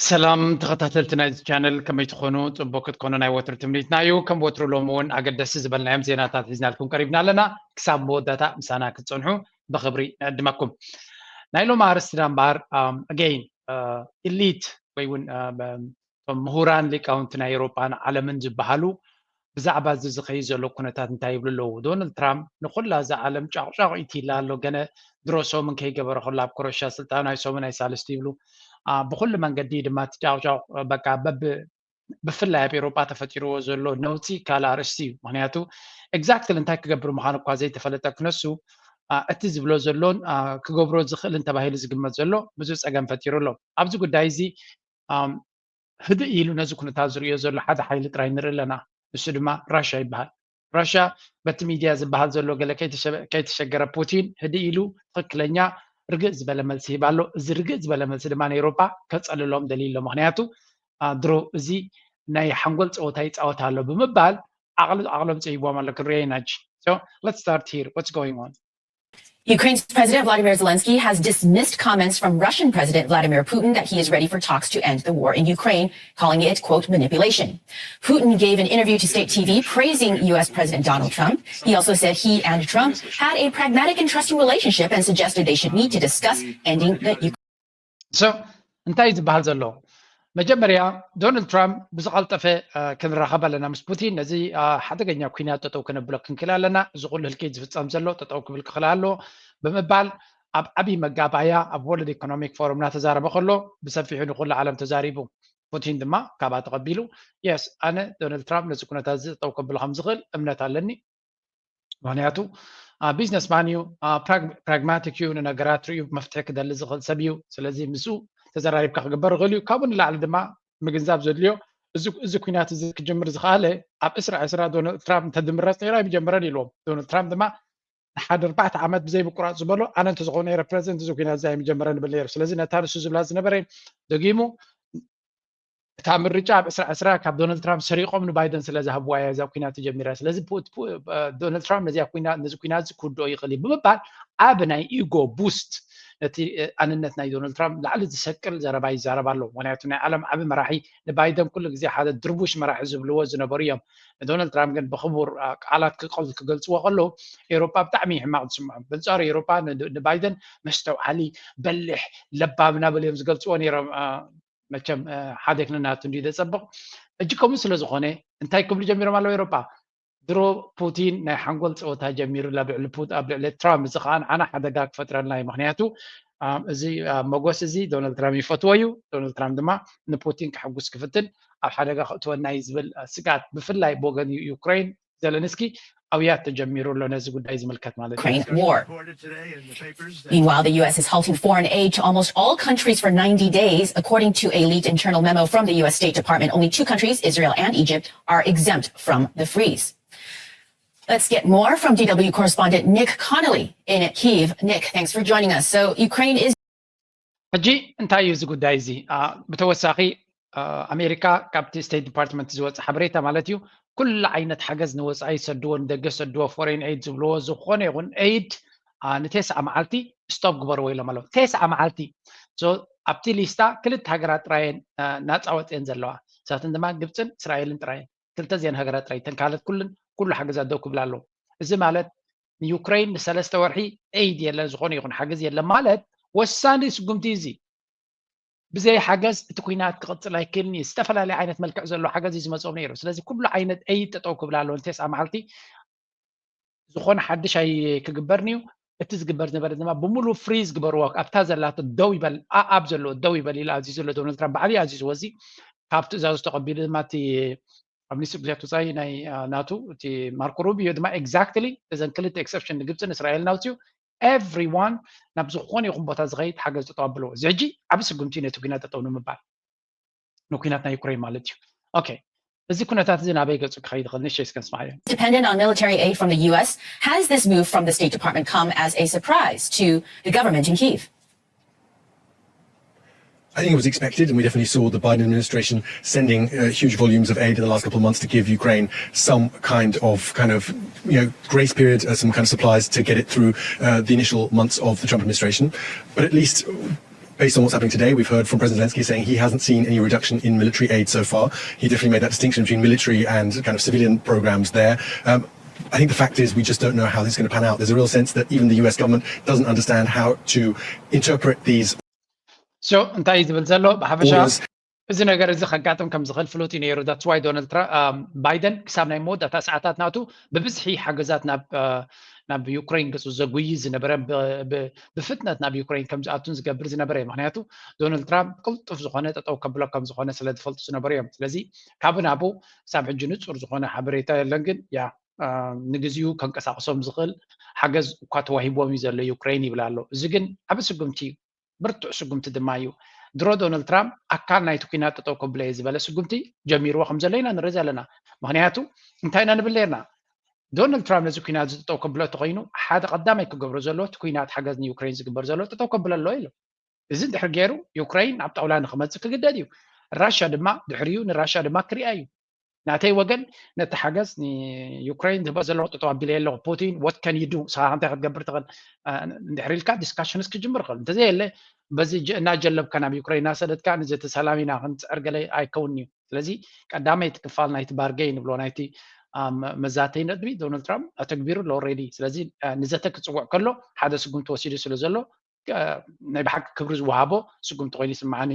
ሰላም ተኸታተልቲ ናይዚ ቻነል፣ ከመይ ትኾኑ? ጽቡቅ ክትኮኑ ናይ ወትሩ ትምኒትና እዩ። ከም ወትሩ ሎሚ እውን ኣገደስቲ ዝበልናዮም ዜናታት ሒዝናልኩም ቀሪብና ኣለና። ክሳብ መወዳእታ ምሳና ክትጸንሑ ብኽብሪ ንዕድመኩም። ናይ ሎሚ ኣርእስትና እምበኣር፣ ኣም፣ ኣገይን፣ እ፣ ኢሊት ወይ እውን፣ እ፣ በ-፣ እቶም ምሁራን ሊቃውንቲ ናይ ኤውሮጳን ዓለምን ዝበሃሉ ብዛዕባ እዚ ዝኸይድ ዘሎ ኩነታት እንታይ ይብሉ ኣለዉ? ዶናልድ ትራምፕ ንኹላ እዛ ዓለም ጫቑጫቑ ኢትላ ኣሎ። ገለ ድሮ ሰሙን ከይገበረ ከሎ ኣብ ክሮሽያ ስልጣኑ ኣይሰሙን ኣይሳልስቲ ይብሉ። አ፣ ብኹሉ መንገዲ ድማ እቲ ጫቑጫቑ በቃ በብ-፣ ብፍላይ ኣብ ኤውሮጳ ተፈጢርዎ ዘሎ ነውጺ ካልእ ኣርእስቲ እዩ። ምኽንያቱ ኤግዛክትሊ እንታይ ክገብር ምዃኑ እኳ ዘይተፈለጠ ክነሱ፣ አ፣ እቲ ዝብሎ ዘሎን፣ አ፣ ክገብሮ ዝኽእልን ተባሂሉ ዝግመት ዘሎ ብዙሕ ጸገም ፈጢሩ ኣሎ። ኣብዚ ጉዳይ እዚ፣ ኣም፣ ህድእ ኢሉ ነዚ ኩነታት ዝርእዮ ዘሎ ሓደ ሓይሊ ጥራይ ንርኢ ኣለና። ንሱ ድማ ራሻ ይበሃል። ራሻ በቲ ሚድያ ዝበሃል ዘሎ ገለ ከይተሸ-፣ ከይተሸገረ ፑቲን ህድእ ኢሉ ትኽክለኛ ርግእ ዝበለ መልሲ ሂብ ኣሎ። እዚ ርግእ ዝበለ መልሲ ድማ ንኤውሮጳ ከጸልሎም ደልዩ ኣሎ። ምኽንያቱ፣ አ፣ ድሮ እዚ ናይ ሓንጎል ጸወታ ይጻወት ኣሎ ብምባል ዓቕሊ-፣ ዓቕሎም ጸይቦም ኣሎ። ክንሪኦ ኢና ሕጂ። So, let's start here. What's going on? Ukraine's President Vladimir Zelensky has dismissed comments from Russian President Vladimir Putin that he is ready for talks to end the war in Ukraine, calling it, quote, manipulation. Putin gave an interview to state T V praising U S President Donald Trump. He also said he and Trump had a pragmatic and trusting relationship and suggested they should meet to discuss ending the Ukraine. So, እንታይ እዩ ዝበሃል ዘሎ? መጀመርያ፣ ዶናልድ ትራምፕ ብዝቐልጠፈ፣ አ፣ ክንራኸብ ኣለና ምስ ፑቲን፣ ነዚ፣ አ፣ ሓደገኛ ኲናት ጠጠው ከነብሎ ክንክእል ኣለና። እዚ ኩሉ ህልቂት ዝፍጸም ዘሎ ጠጠው ክብል ክኽእል ኣለዎ ብምባል ኣብ ዓብዪ መጋባእያ ኣብ ወርልድ ኢኮኖሚክ ፎረም እናተዛረበ ከሎ ብሰፊሑ ንኹሉ ዓለም ተዛሪቡ። ፑቲን ድማ ካብኣ ተቐቢሉ፣ የስ፣ ኣነ ዶናልድ ትራምፕ ነዚ ኩነታት እዚ ጠጠው ከብሎ ከም ዝኽእል እምነት ኣለኒ። ምኽንያቱ፣ አ፣ ቢዝነስማን እዩ፣ አ፣ ፕራግ-፣ ፕራግማቲክ እዩ፣ ንነገራት ርእዩ መፍትሒ ክደሊ ዝኽእል ሰብ እዩ። ስለዚ ምስኡ ተዘራሪብካ ክግበር ይኽእል እዩ። ካብኡ ንላዕሊ ድማ ምግንዛብ ዘድልዮ፣ እዚ፣ እዚ ኲናት እዚ ክጅምር ዝኸኣለ ኣብ ዕስራ ዕስራ ዶናልድ ትራምፕ እንተድምረጽ ነይሩ ኣይምጀመረን ኢልዎም። ዶናልድ ትራምፕ ድማ ንሓደ ኣርባዕተ ዓመት ብዘይ ምቁራጽ ዝበሎ፣ ኣነ እንተዝኾነ ነይረ ፕረዚደንት እዚ ኲናት እዚ ኣይምጀመረን ይብል ነይሩ። ስለዚ ነታ ንሱ ዝብላ ዝነበረ ደጊሙ፣ እታ ምርጫ ኣብ ዕስራ ዕስራ ካብ ዶናልድ ትራምፕ ሰሪቖም ንባይደን ስለ ዝሃብዋ እያ እዛ ኲናት ተጀሚራ። ስለዚ ፑ-፣ ፑ-፣ እ፣ ዶናልድ ትራምፕ ነዚኣ ኲና-፣ ነዚ ኲናት እዚ ክውድኦ ይኽእል እዩ ብምባል ኣብ ናይ ኢጎ ቡስት ነቲ፣ እ፣ ኣንነት ናይ ዶናልድ ትራምፕ ላዕሊ ዝሰቅል ዘረባ ይዛረብ ኣሎ። ምኽንያቱ ናይ ዓለም ዓቢ መራሒ ንባይደን ኩሉ ግዜ ሓደ ድርቡሽ መራሒ ዝብልዎ ዝነበሩ እዮም። ንዶናልድ ትራምፕ ግን ብኽቡር፣ አ፣ ቃላት ክቀ-፣ ክገልጽዎ ከለዉ ኤውሮጳ ብጣዕሚ እዩ ሕማቕ ዝስምዖም። በንጻሩ ኤውሮጳ ን-፣ ንባይደን መስተውዓሊ፣ በሊሕ፣ ለባም እናበሉ እዮም ዝገልጽዎ ነይሮም። አ፣ መቸም፣ እ፣ ሓደ ክንናቱ እንድዩ ዘጸብቕ። ሕጂ ከምኡ ስለ ዝኾነ እንታይ ክብሉ ጀሚሮም ኣለዉ ኤውሮጳ? ድሮ ፑቲን ናይ ሓንጎል ጸወታ ጀሚሩ ኣብ ልዕሊ ፑት-፣ ኣብ ልዕሊ ትራምፕ፣ እዚ ኸኣ ንዓና ሓደጋ ክፈጥረልና እዩ። ምኽንያቱ፣ አ፣ እዚ፣ አ፣ መጎስ እዚ ዶናልድ ትራምፕ ይፈትዎ እዩ። ዶናልድ ትራምፕ ድማ ንፑቲን ከሐጉስ ክፍትን ኣብ ሓደጋ ከእትወና እዩ ዝብል፣ አ፣ ስግኣት ብፍላይ ብወገን ዩ-፣ ዩክሬን ዘለንስኪ ኣብያት ተጀሚሩ ኣሎ ነዚ ጉዳይ ዝምልከት ማለት እዩ። Ukraine war. Meanwhile, the U S is halting foreign aid to almost all countries for ninety days. According to a leaked internal memo from the U S State Department, only two countries, Israel and Egypt, are exempt from the freeze. Let's get more from D W correspondent Nick Connolly in Kyiv. Nick, thanks for joining us. So, Ukraine is ሕጂ እንታይ እዩ እዚ ጉዳይ እዚ? አ፣ ብተወሳኺ፣ አ፣ ኣሜሪካ ካብቲ ስቴት ዲፓርትመንት ዝወፀ ሓበሬታ ማለት እዩ፣ ኩሉ ዓይነት ሓገዝ ንወፃኢ ይሰድዎ፣ ንደገ ይሰድዎ፣ ፎሬን ኤይድ ዝብልዎ፣ ዝኾነ ይኹን ኤይድ፣ አ፣ ንቴስዓ መዓልቲ ስቶፕ ግበርዎ ኢሎም ኣለዉ። ቴስዓ መዓልቲ። ሶ፣ ኣብቲ ሊስታ ክልተ ሃገራት ጥራየን፣ አ፣ ናፃ ወፅየን ዘለዋ። ንሳተን ድማ ግብፅን እስራኤልን ጥራየን። ክልተ እዚአን ሃገራት ጥራይ፣ እተን ካልኦት ኩለን ኩሉ ሓገዛት ደው ክብል ኣለዎ። እዚ ማለት ንዩክረይን ንሰለስተ ወርሒ ኤይድ የለን፣ ዝኾነ ይኹን ሓገዝ የለን ማለት ወሳኒ ስጉምቲ እዚ። ብዘይ ሓገዝ እቲ ኲናት ክቕጽል ኣይክእልን እዩ። ዝተፈላለየ ዓይነት መልክዕ ዘለዎ ሓገዝ እዩ ዝመጽኦም ነይሩ። ስለዚ ኩሉ ዓይነት ኤይድ ጠጠው ክብል ኣለዎ ንቴስዓ መዓልቲ። ዝኾነ ሓድሽ ኣይ-፣ ክግበርን እዩ። እቲ ዝግበር ዝነበረ ድማ ብምሉእ ፍሪዝ ግበርዎ፣ ኣብታ ዘላቶ ደው ይበል፣ ኣኣብ ዘለዎ ደው ይበል ኢሉ ኣዚዙ ኣሎ ዶናልድ ትራምፕ። ብዓብዪ ኣዚዝዎ። እዚ ካብ ትእዛዙ ተቐቢሉ ድማ እቲ ኣብ ሚኒስትሪ ጉዳያት ወፃኢ ናይ፣ አ፣ ናቱ እቲ ማርኮ ሩቢዮ ድማ ኤግዛክትሊ እዘን ክልተ ኤክሰፕሽን ንግብፅን እስራኤልን ኣውፅኡ። ኤቭሪዋን ናብ ዝኾነ ይኹን ቦታ ዝኸይድ ሓገዝ ጠጠው ኣብልዎ። እዚ ሕጂ ዓቢ ስጉምቲ ነቲ ኲናት ጠጠው ንምባል፣ ንኲናት ናይ ዩክሬን ማለት እዩ። ኦኬ፣ እዚ ኩነታት እዚ ናበይ ገፁ ክኸይድ ይኽእል? ንእሽተይ እስከ ንስማዓዮ። Dependent on military aid from the U S. Has this move from the State Department come as a surprise to the government in Kyiv? I think it was expected, and we definitely saw the Biden administration sending, uh, huge volumes of aid in the last couple of months to give Ukraine some kind of, kind of, you know, grace period, uh, some kind of supplies to get it through, uh, the initial months of the Trump administration. But at least Based on what's happening today, we've heard from President Zelensky saying he hasn't seen any reduction in military aid so far. He definitely made that distinction between military and kind of civilian programs there. Um, I think the fact is we just don't know how this is going to pan out. There's a real sense that even the U S government doesn't understand how to interpret these so እንታይ እዩ ዝብል ዘሎ ብሓፈሻ orders. እዚ ነገር እዚ ከጋጥም ከም ዝኽእል ፍሉጥ እዩ ነይሩ። That's why Donald Trump Biden ክሳብ ናይ መወዳእታ ሰዓታት ናቱ ብብዝሒ ሓገዛት ናብ ናብ ዩክሬን ገፁ ዘጉይ ዝነበረ ብፍጥነት ናብ ዩክሬን ከም ዝኣቱን ዝገብር ዝነበረ እዩ። ምክንያቱ ዶናልድ ትራምፕ ቅልጡፍ ዝኾነ ጠጠው ከብሎ ከም ዝኾነ ስለ ዝፈልጡ ዝነበሩ እዮም። ስለዚ ካብ ናቡ ክሳብ ሕጂ ንፁር ዝኾነ ሓበሬታ የለን። ግን ያ ንግዚኡ ከንቀሳቅሶም ዝኽእል ሓገዝ እኳ ተዋሂቦም እዩ ዘሎ ዩክሬን ይብል ኣሎ። እዚ ግን ዓቢ ስጉምቲ እዩ፣ ብርቱዕ ስጉምቲ ድማ እዩ። ድሮ ዶናልድ ትራምፕ ኣካል ናይቲ ኲናት ጠጠው ከብሎ እየ ዝበለ ስጉምቲ ጀሚርዎ ከም ዘሎ ኢና ንርኢ ዘለና። ምክንያቱ እንታይ ኢና ንብል ነርና? ዶናልድ ትራምፕ ነዚ ኲናት እዚ ጠጠው ከብሎ እንተኮይኑ ሓደ ቀዳማይ ክገብሮ ዘለዎ እቲ ኲናት ሓገዝ ንዩክሬን ዝግበር ዘሎ ጠጠው ከብሎ ኣሎ ኢሉ። እዚ እንድሕር ገይሩ ዩክሬን ናብ ጣውላ ንክመፅእ ክግደድ እዩ። ራሻ ድማ ድሕሪኡ ንራሻ ድማ ክሪኣ እዩ። ናተይ ወገን ነቲ ሓገዝ ንዩክሬን ዝህቦ ዘለኹ ጠጠው ኣቢለ ኣለኹ። ፑቲን what can you do? ንስኻ እንታይ ክትገብር ትኽእል? እንድሕር ኢልካ ዲስካሽንስ ክጅምር ይኽእል። እንተዘየለ በዚ እናጀለብካ ናብ ዩክሬን እናሰደድካ ንዘተ ሰላም ኢና ክንፅዕር ገለ ኣይከውን እዩ። ስለዚ ቀዳመይቲ ክፋል ናይቲ ባርገይ ንብሎ ናይቲ መዛተይ ነጥቢ ዶናልድ ትራምፕ ኣተግቢሩ ኣሎ ኦልሬዲ። ስለዚ ንዘተ ክፅውዕ ከሎ ሓደ ስጉምቲ ወሲዱ ስለ ዘሎ ናይ ብሓቂ ክብሪ ዝወሃቦ ስጉምቲ ኮይኑ ይስምዓኒ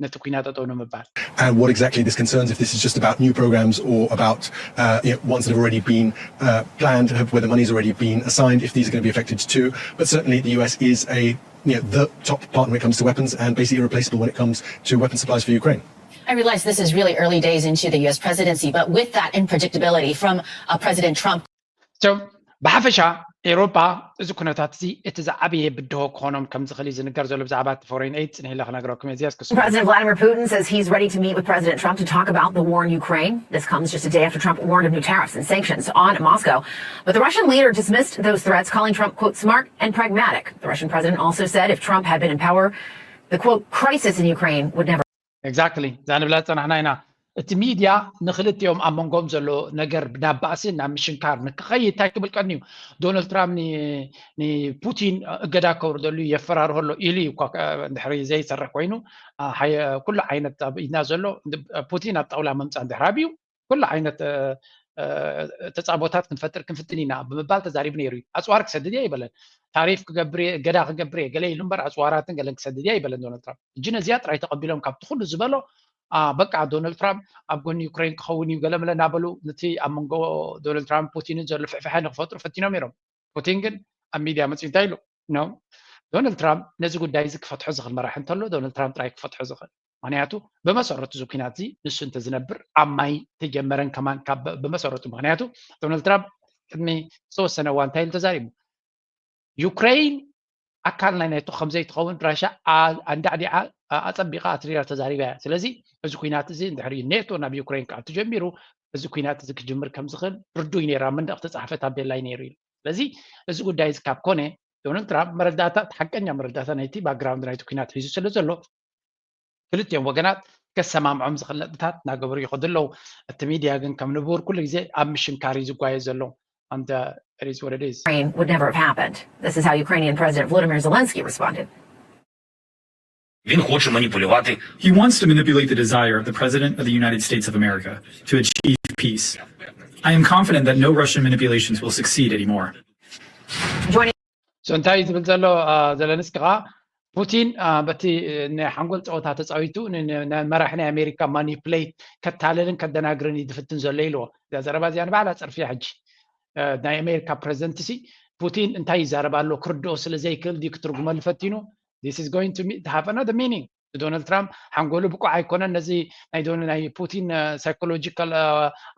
ነቲ ኲናት ጠጠው ንምባል። And what exactly this concerns, if this is just about new programs or about uh, you know, ones that have already been uh, planned, have, where the money's already been assigned, if these are going to be affected too. But certainly the U S is a you know, the top partner when it comes to weapons and basically irreplaceable when it comes to weapon supplies for Ukraine. I realize this is really early days into the U S presidency, but with that unpredictability from uh, President Trump, So ብሓፈሻ ኤውሮጳ እዚ ኩነታት እዚ እቲ ዝዓበየ ብድሆ ክኾኖም ከም ዝኽእል እዩ ዝንገር ዘሎ ብዛዕባ እቲ foreign aid። ጽንሕ ኢለ ክነግረኩም እየ። እዚኣስ ክስ President Vladimir Putin says he's ready to meet with President Trump to talk about the war in Ukraine. This comes just a day after Trump warned of new tariffs and sanctions on Moscow. But the Russian leader dismissed those threats, calling Trump, quote, smart and pragmatic. The Russian president also said if Trump had been in power, the, quote, crisis in Ukraine would never Exactly እዛ ንብላ ዝጸናሕና ኢና። እቲ ሚድያ ንክልቲኦም ኣብ መንጎም ዘሎ ነገር ናብ ባእሲ ናብ ምሽንካር ንክኸይድ እንታይ ክብል ቀንዩ? ዶናልድ ትራምፕ ንፑቲን እገዳ ከውርደሉ የፈራርሆ ኣሎ ኢሉ እዩ እኳ እንድሕሪ ዘይሰርሕ ኮይኑ ኩሉ ዓይነት ኣብ ኢድና ዘሎ ፑቲን ኣብ ጣውላ ምምፃእ እንድሕር ኣብዩ ኩሉ ዓይነት ተፃቦታት ክንፈጥር ክንፍትን ኢና ብምባል ተዛሪቡ ነይሩ እዩ። ኣፅዋር ክሰድድ እየ ኣይበለን። ታሪፍ ክገብር እየ፣ እገዳ ክገብር እየ ገለ ኢሉ እምበር ኣፅዋራትን ገለን ክሰድድ እየ ኣይበለን ዶናልድ ትራምፕ። ሕጂ ነዚኣ ጥራይ ተቐቢሎም ካብቲ ኩሉ ዝበሎ በቃ ዶናልድ ትራምፕ ኣብ ጎኒ ዩክሬን ክኸውን እዩ ገለመለ እናበሉ ነቲ ኣብ መንጎ ዶናልድ ትራምፕ ፑቲንን ዘሎ ፍሕፍሐ ንክፈጥሩ ፈቲኖም ነይሮም። ፑቲን ግን ኣብ ሚድያ መፅኡ እንታይ ኢሉ? ኖ ዶናልድ ትራምፕ ነዚ ጉዳይ እዚ ክፈትሖ ዝኽእል መራሒ እንተሎ ዶናልድ ትራምፕ ጥራይ ክፈትሖ ዝኽእል። ምክንያቱ ብመሰረቱ እዚ ኩናት እዚ ንሱ እንተዝነብር ኣብ ማይ ተጀመረን ከማን ካብ ብመሰረቱ ምክንያቱ ዶናልድ ትራምፕ ቅድሚ ዝተወሰነ እዋን እንታይ ኢሉ ተዛሪቡ? ዩክሬን ኣካል ናይ ኔቶ ከምዘይትኸውን ራሻ ኣንዳዕዲዓ ኣፀቢቓ ኣትሪራ ተዛሪባ እያ። ስለዚ እዚ ኩናት እዚ እንድሕር ኔቶ ናብ ዩክሬን ክኣቱ ጀሚሩ እዚ ኩናት እዚ ክጅምር ከም ዝኽእል ርዱይ ነይራ መንደቕ ዝተፃሕፈ ታቤላ እዩ ነይሩ ኢሉ። ስለዚ እዚ ጉዳይ እዚ ካብ ኮነ ዶናልድ ትራምፕ መረዳእታ ሓቀኛ መረዳእታ ናይቲ ባክግራውንድ ናይቲ ኩናት ሒዙ ስለ ዘሎ ክልቲኦም ወገናት ከሰማምዖም ዝኽእል ነጥብታት እናገበሩ ይኸዱ ኣለዉ። እቲ ሚድያ ግን ከም ንቡር ኩሉ ግዜ ኣብ ምሽንካር እዩ ዝጓየ ዘሎ። And uh, it is what it is. Ukraine would never have happened. This is how Ukrainian President Volodymyr Zelensky responded. Він хоче маніпулювати. He wants to manipulate the desire of the President of the United States of America to achieve peace. I am confident that no Russian manipulations will succeed anymore. Joining So እንታይ እዩ ዝብል ዘሎ ዘለንስኪ ከዓ ፑቲን በቲ ናይ ሓንጎል ፀወታ ተፃዊቱ ንመራሒ ናይ ኣሜሪካ ማኒፕሌት ከታለልን ከደናግርን እዩ ዝፍትን ዘሎ ኢልዎ። እዛ ዘረባ እዚኣ ንባዕላ ፀርፊ እያ። ሕጂ ናይ ኣሜሪካ ፕረዚደንት ሲ ፑቲን እንታይ ይዛረብ ኣሎ ክርድኦ ስለ ዘይክእል ድዩ ክትርጉመሉ ፈቲኑ? This is going to have another meaning። ዶናልድ ትራምፕ ሓንጎሉ ብቁዕ ኣይኮነን ነዚ ናይ ናይ ፑቲን ሳይኮሎጂካል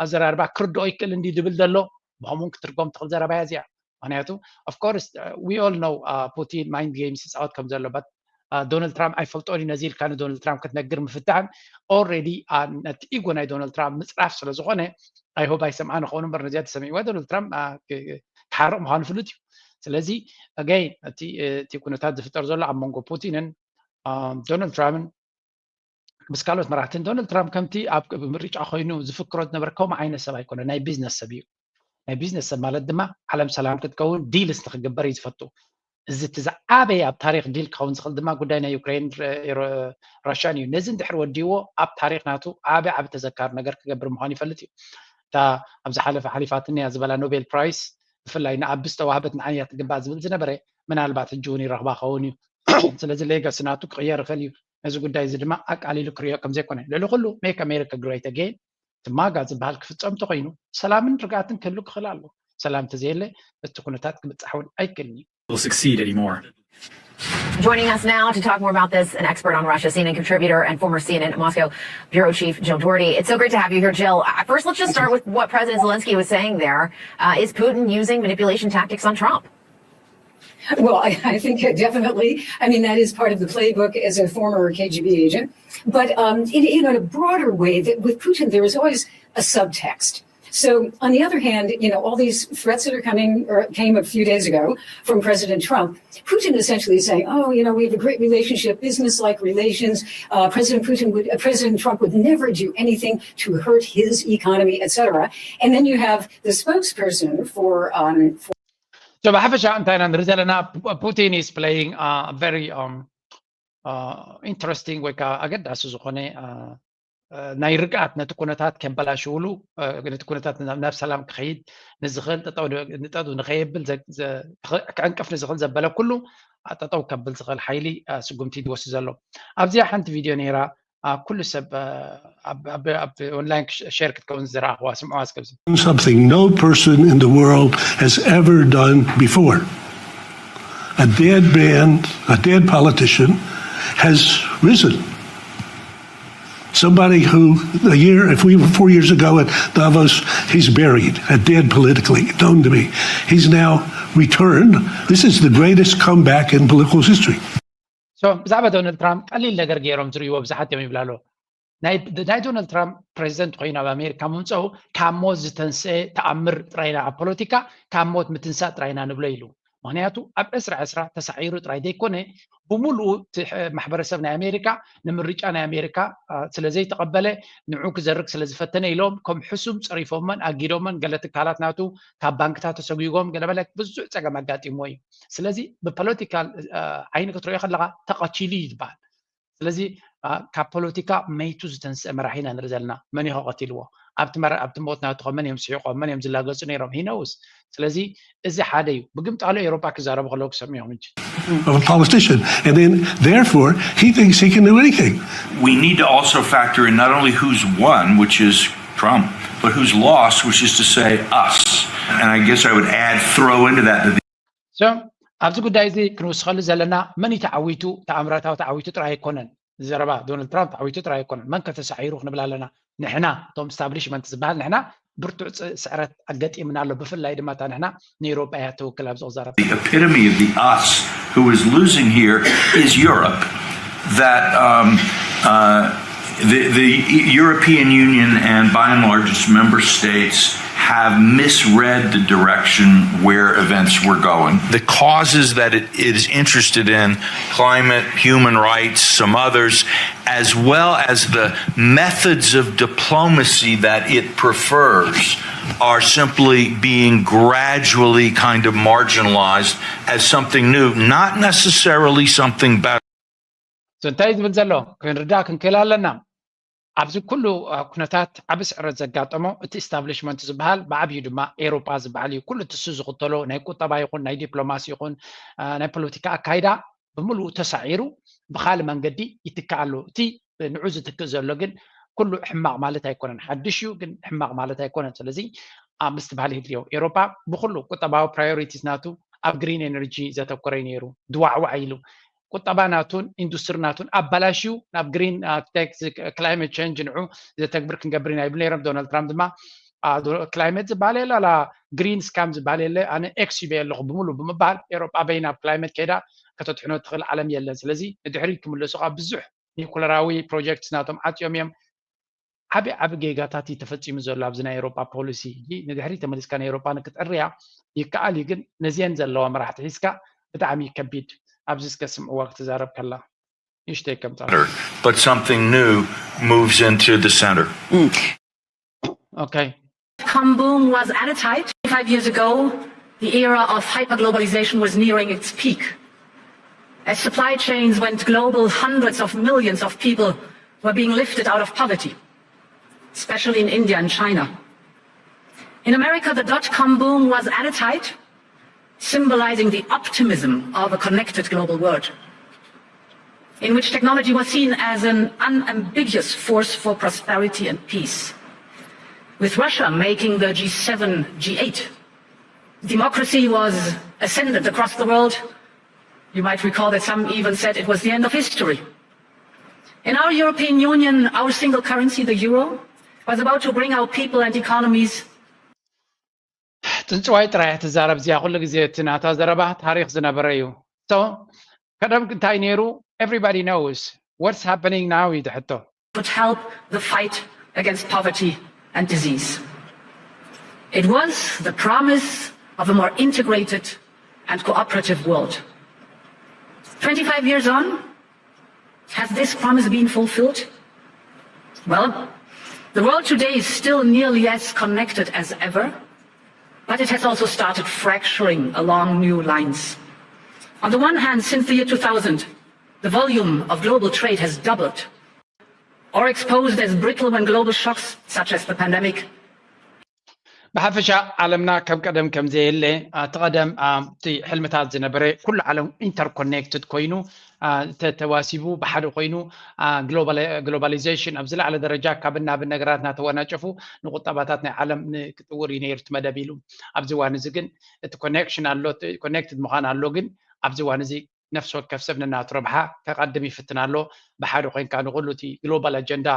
ኣዘራርባ ክርድኦ ይክእል እንዲ ዝብል ዘሎ ብከምኡን ክትርጎም ትኽእል ዘረባ እያ እዚኣ። ምክንያቱ of course we all know ፑቲን mind games ይፃወት ከም ዘሎ but ዶናልድ ትራምፕ ኣይፈልጦን እዩ ነዚ ኢልካ ንዶናልድ ትራምፕ ክትነግር ምፍታን already ነቲ ኢጎ ናይ ዶናልድ ትራምፕ ምፅራፍ ስለዝኮነ I hope ኣይሰምዓን ይኸውን እምበር ነዚኣ ተሰሚዕዋ ዶናልድ ትራምፕ ክሓርቕ ምዃኑ ፍሉጥ እዩ። ስለዚ again እቲ ኩነታት ዝፍጠር ዘሎ ኣብ መንጎ ፑቲንን ዶናልድ ትራምፕን ምስ ካልኦት መራሕትን ዶናልድ ትራምፕ ከምቲ ኣብ ምርጫ ኮይኑ ዝፍክሮ ዝነበረ ከምኡ ዓይነት ሰብ ኣይኮነ ናይ ቢዝነስ ሰብ እዩ። ናይ ቢዝነስ ሰብ ማለት ድማ ዓለም ሰላም ክትከውን ዲልስ ንክግበር እዩ ዝፈቱ። እዚ እቲ ዝዓበየ ኣብ ታሪክ ዲል ክኸውን ዝኽእል ድማ ጉዳይ ናይ ዩክሬን ራሽያን እዩ። ነዚ እንድሕር ወዲዎ ኣብ ታሪክ ናቱ ዓቢ ዓቢ ተዘካሪ ነገር ክገብር ምዃኑ ይፈልጥ እዩ። እታ ኣብ ዝሓለፈ ሓሊፋትኒ እያ ዝበላ ኖቤል ፕራይስ ብፍላይ ንኣቢ ዝተዋህበት ንዓይ እያ ትግባእ ዝብል ዝነበረ ምናልባት ሕጂ እውን ይረኽባ ኸውን እዩ። ስለዚ ሌጋሲ ናቱ ክቕየር ይኽእል እዩ። ነዚ ጉዳይ እዚ ድማ ኣቃሊሉ ክሪኦ ከም ዘይኮነ ልዕሊ ኩሉ make America great again ትማጋ ዝበሃል ክፍጸም እንተኾይኑ ሰላምን ርግኣትን ክህሉ ክኽእል ኣሎ። ሰላም እንተዘየለ እቲ ኩነታት ክብጻሕ እውን ኣይክእልን እዩ። Will succeed anymore. Joining us now to talk more about this, an expert on Russia, C N N contributor and former C N N Moscow bureau chief Jill Doherty. It's so great to have you here, Jill. Uh, First, let's just start with what President Zelensky was saying there. Uh, is Putin using manipulation tactics on Trump? Well, I, I think that definitely. I mean, that is part of the playbook as a former K G B agent. But um, in, in a broader way, that with Putin, there is always a subtext. So, on the other hand, you know, all these threats that are coming or came a few days ago from President Trump, Putin essentially is saying, "Oh, you know, we have a great relationship, business-like relations. Uh, President Putin would, uh, President Trump would never do anything to hurt his economy, et cetera" And then you have the spokesperson for um, for ብሓፈሻ እንታይ ኢና ንርኢ ዘለና? ፑቲን is playing very interesting ወይ ከዓ ኣገዳሲ ዝኾነ ናይ ርግኣት ነቲ ኩነታት ከበላሽውሉ ነቲ ኩነታት ናብ ሰላም ክኸይድ ንዝኽእል ንጠጡ ንኸየብል ክዕንቅፍ ንዝኽእል ዘበለ ኩሉ ጠጠው ከብል ዝኽእል ሓይሊ ስጉምቲ ዝወስድ ዘሎ። ኣብዚኣ ሓንቲ ቪድዮ ነይራ ኩሉ ሰብ ኣብ ኦንላይን ሸር ክትከውን ዝረኣኽዋ ስምዕዋ እስከብዚ። Something no person in the world has ever done before. A dead man, a dead politician has risen. Somebody who a year, if we were four years ago at Davos, he's buried, a dead politically, known to me. He's now returned. This is the greatest comeback in political history. ብዛዕባ ዶናልድ ትራምፕ ቀሊል ነገር ገይሮም ዝርእይዎ ብዙሓት እዮም ይብላ ኣለዉ። ናይ ዶናልድ ትራምፕ ፕሬዚደንት ኮይኑ ኣብ ኣሜሪካ ምምፀኡ ካብ ሞት ዝተንስአ ተኣምር ጥራይና ኣብ ፖለቲካ ካብ ሞት ምትንሳእ ጥራይና ንብሎ ኢሉ። ምክንያቱ ኣብ ዕስራ ዕስራ ተሳዒሩ ጥራይ ዘይኮነ ብሙሉኡ ማሕበረሰብ ናይ ኣሜሪካ ንምርጫ ናይ ኣሜሪካ ስለዘይተቀበለ ንዑ ክዘርግ ስለዝፈተነ ኢሎም ከም ሕሱም ፀሪፎመን ኣጊዶመን ገለ ትካላት ናቱ ካብ ባንክታት ተሰጉጎም ገለመለ ብዙሕ ፀገም ኣጋጢምዎ እዩ። ስለዚ ብፖለቲካል ዓይኒ ክትሪኦ ከለካ ተቀቲሉ እዩ ዝበሃል። ስለዚ ካብ ፖለቲካ መይቱ ዝተንስአ መራሒ ኢና ንርኢ ዘለና። መን እዩ ከቀቲልዎ? ኣብቲ ሞት ናቱ ከ መን እዮም ስሒቆም? መን እዮም ዝላገፁ ነይሮም? He knows። ስለዚ እዚ ሓደ እዩ። ብግምጣሉ ኤውሮጳ ክዛረቡ ከለዉ ክሰምዑ እዮም እንጂ። Of a politician, and then therefore he thinks he can do anything. We need to also factor in not only who's won, which is Trump, but who's lost, which is to say us. And I guess I would add, throw into that that so ኣብዚ ጉዳይ እዚ ክንውስኸሉ ዘለና መን እዩ ተዓዊቱ? ተኣምራታዊ ተዓዊቱ ጥራይ ኣይኮነን። ዘረባ ዶናልድ ትራምፕ ተዓዊቱ ጥራይ ኣይኮነን። መን ከተሳዒሩ ክንብል ኣለና? ንሕና እቶም ስታብሊሽመንት ዝበሃል ንሕና ብርቱዕ ስዕረት ኣገጢምና ኣሎ። ብፍላይ ድማ እታ ንሕና ንኤውሮጳ እያ ትውክል ኣብዚ ክዛረብ። The epitome of the us who is losing here is Europe. That um, uh, the, the European Union and by and large its member states have misread the direction where events were going. The causes that it is interested in, climate, human rights, some others, as well as the methods of diplomacy that it prefers, are simply being gradually kind of marginalized as something new, not necessarily something better. እንታይ ዝብል ዘሎ ክንርዳእ ክንክእል ኣለና። ኣብዚ ኩሉ ኩነታት ዓቢ ስዕረት ዘጋጠሞ እቲ ኢስታብሊሽመንት ዝበሃል ብዓብዩ ድማ ኤውሮጳ ዝበሃል እዩ። ኩሉ ትሱ ዝኽተሎ ናይ ቁጠባ ይኹን ናይ ዲፕሎማሲ ይኹን ናይ ፖለቲካ ኣካይዳ ብምሉኡ ተሳዒሩ ብካልእ መንገዲ ይትካእ ኣሎ። እቲ ንዑ ዝትክእ ዘሎ ግን ኩሉ ሕማቕ ማለት ኣይኮነን። ሓድሽ እዩ ግን ሕማቕ ማለት ኣይኮነን። ስለዚ ኣብ ምስትብሃል ይድልዮ። ኤውሮጳ ብኩሉ ቁጠባዊ ፕራዮሪቲስ ናቱ ኣብ ግሪን ኤነርጂ ዘተኮረ እዩ ነይሩ። ድዋዕዋዕ ኢሉ ቁጠባ ናቱን ኢንዱስትሪ ናቱን ኣባላሽዩ ናብ ግሪን ቴክ ክላይመት ቸንጅ ንዑ ዘተግብር ክንገብር ኢና ይብል ነይሮም። ዶናልድ ትራምፕ ድማ ክላይመት ዝበሃል የለ ኣላ ግሪን ስካም ዝበሃል የለ ኣነ ኤክስ ይበየ ኣለኹ ብምሉ ብምባል ኤውሮጳ በይና ኣብ ክላይመት ከይዳ ከተድሕኖ ትኽእል ዓለም የለን። ስለዚ ንድሕሪት ክምለሱ ካብ ብዙሕ ኒኩለራዊ ፕሮጀክትስ ናቶም ዓፅዮም እዮም። ዓቢ ዓቢ ጌጋታት እዩ ተፈፂሙ ዘሎ ኣብዚ ናይ ኤውሮጳ ፖሊሲ። ንድሕሪት ተመሊስካ ናይ ኤውሮጳ ንክትዕርያ ይከኣል እዩ፣ ግን ነዚአን ዘለዋ መራሕቲ ሒዝካ ብጣዕሚ ከቢድ። ኣብዚ እስከ ስምዕዋ ክትዛረብ ከላ ንእሽተይ ከምፃ። But something new moves into the center. Okay. Hambung was at its height five years ago. The era of hyperglobalization was nearing its peak. As supply chains went global, hundreds of millions of people were being lifted out of poverty, especially in India and China. In America, the dot-com boom was at its height, symbolizing the optimism of a connected global world, in which technology was seen as an unambiguous force for prosperity and peace. With Russia making the G seven, G eight, democracy was ascendant across the world. You might recall that some even said it was the end of history. In our European Union, our single currency, the euro, was about to bring our people and economies ጽንጽዋይ ጥራይ ትዛረብ እዚኣ ኩሉ ግዜ እቲ ናታ ዘረባ ታሪክ ዝነበረ እዩ። So ቀደም እንታይ ነይሩ? Everybody knows what's happening now እዩ ሕቶ። Could help the fight against poverty and disease. It was the promise of a more integrated and cooperative world. Twenty-five years on, has this promise been fulfilled? Well, the world today is still nearly as connected as ever, but it has also started fracturing along new lines. On the one hand, since the year two thousand, the volume of global trade has doubled. Or exposed as brittle when global shocks such as the pandemic ብሓፈሻ ዓለምና ከም ቀደም ከም ዘየለ፣ እቲ ቀደም እቲ ሕልምታት ዝነበረ ኩሉ ዓለም ኢንተርኮኔክትድ ኮይኑ ተዋሲቡ ብሓደ ኮይኑ፣ ግሎባላይዜሽን ኣብ ዝለዓለ ደረጃ ካብ እናብን ነገራት እናተወናጨፉ ንቁጠባታት ናይ ዓለም ክጥውር እዩ ነይሩ እቲ መደብ ኢሉ። ኣብዚ እዋን እዚ ግን እቲ ኮኔክሽን ኣሎ፣ ኮኔክትድ ምዃን ኣሎ። ግን ኣብዚ እዋን እዚ ነፍሲ ወከፍ ሰብ ነናቱ ረብሓ ከቐድም ይፍትን ኣሎ። ብሓደ ኮይንካ ንኩሉ እቲ ግሎባል ኣጀንዳ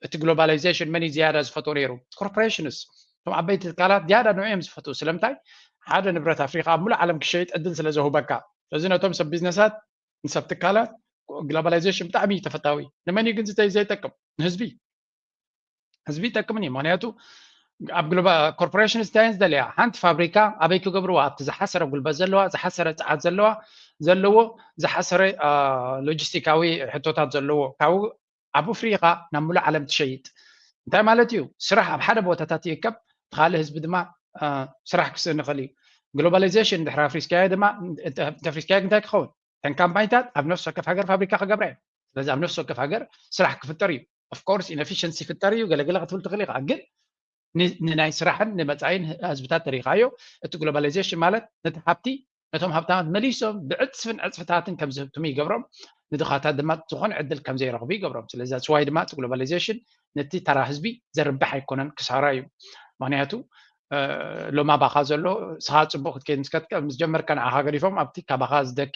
እቲ ግሎባላይዜሽን መን እዩ ዝያዳ ዝፈትዎ ነይሩ? ኮርፖሬሽንስ፣ እቶም ዓበይቲ ትካላት ዝያዳ ንዑ እዮም ዝፈትዉ። ስለምንታይ? ሓደ ንብረት ኣፍሪካ ኣብ ሙሉእ ዓለም ክሸይጥ ዕድል ስለ ዘሁበካ። ስለዚ ነቶም ሰብ ቢዝነሳት ንሰብ ትካላት ግሎባላይዜሽን ብጣዕሚ እዩ ተፈታዊ። ንመን እዩ ግን ዝተ- ዘይጠቅም? ንህዝቢ። ህዝቢ ይጠቅምን እዩ። ምክንያቱ ኣብ ግሎባ ኮርፖሬሽንስ እንታይ እየን ዝደለያ? ሓንቲ ፋብሪካ ኣበይ ክገብርዋ? ኣብቲ ዝሓሰረ ጉልበት ዘለዋ፣ ዝሓሰረ ፀዓት ዘለዋ ዘለዎ ዝሓሰረ ሎጂስቲካዊ ሕቶታት ዘለዎ ካብኡ ኣብ ኣፍሪካ ናብ ሙሉእ ዓለም ትሸይጥ። እንታይ ማለት እዩ? ስራሕ ኣብ ሓደ ቦታታት ይእከብ፣ እቲ ካልእ ህዝቢ ድማ ስራሕ ክስእን ይኽእል እዩ። ግሎባላይዜሽን ድሕሪ ኣፍሪስካዮ ድማ እንተፍሪስካዮ እንታይ ክኸውን? እተን ካምፓኒታት ኣብ ነፍሲ ወከፍ ሃገር ፋብሪካ ክገብራ እየን። ስለዚ ኣብ ነፍሲ ወከፍ ሃገር ስራሕ ክፍጠር እዩ። ኦፍኮርስ ኢንኤፊሽንሲ ይፍጠር እዩ፣ ገለገለ ክትብል ትኽእል ኢኻ። ግን ንናይ ስራሕን ንመፃኢን ህዝብታት ተሪኻዮ። እቲ ግሎባላይዜሽን ማለት ነቲ ሃብቲ ነቶም ሃብታማት መሊሶም ብዕፅፍን ዕፅፍታትን ከም ዝህብትሙ ይገብሮም። ንድኻታት ድማ ዝኾነ ዕድል ከም ዘይረኽቡ ይገብሮም። ስለዚ that's why ድማ እቲ ግሎባላይዜሽን ነቲ ተራ ህዝቢ ዘርብሕ ኣይኮነን፣ ክሳራ እዩ። ምክንያቱ ሎማ ባኻ ዘሎ ስኻ ፅቡቅ ክትከይድ ምስ ከትከ ምስ ጀመርካ ንዓኻ ገዲፎም ኣብቲ ካባኻ ዝደኪ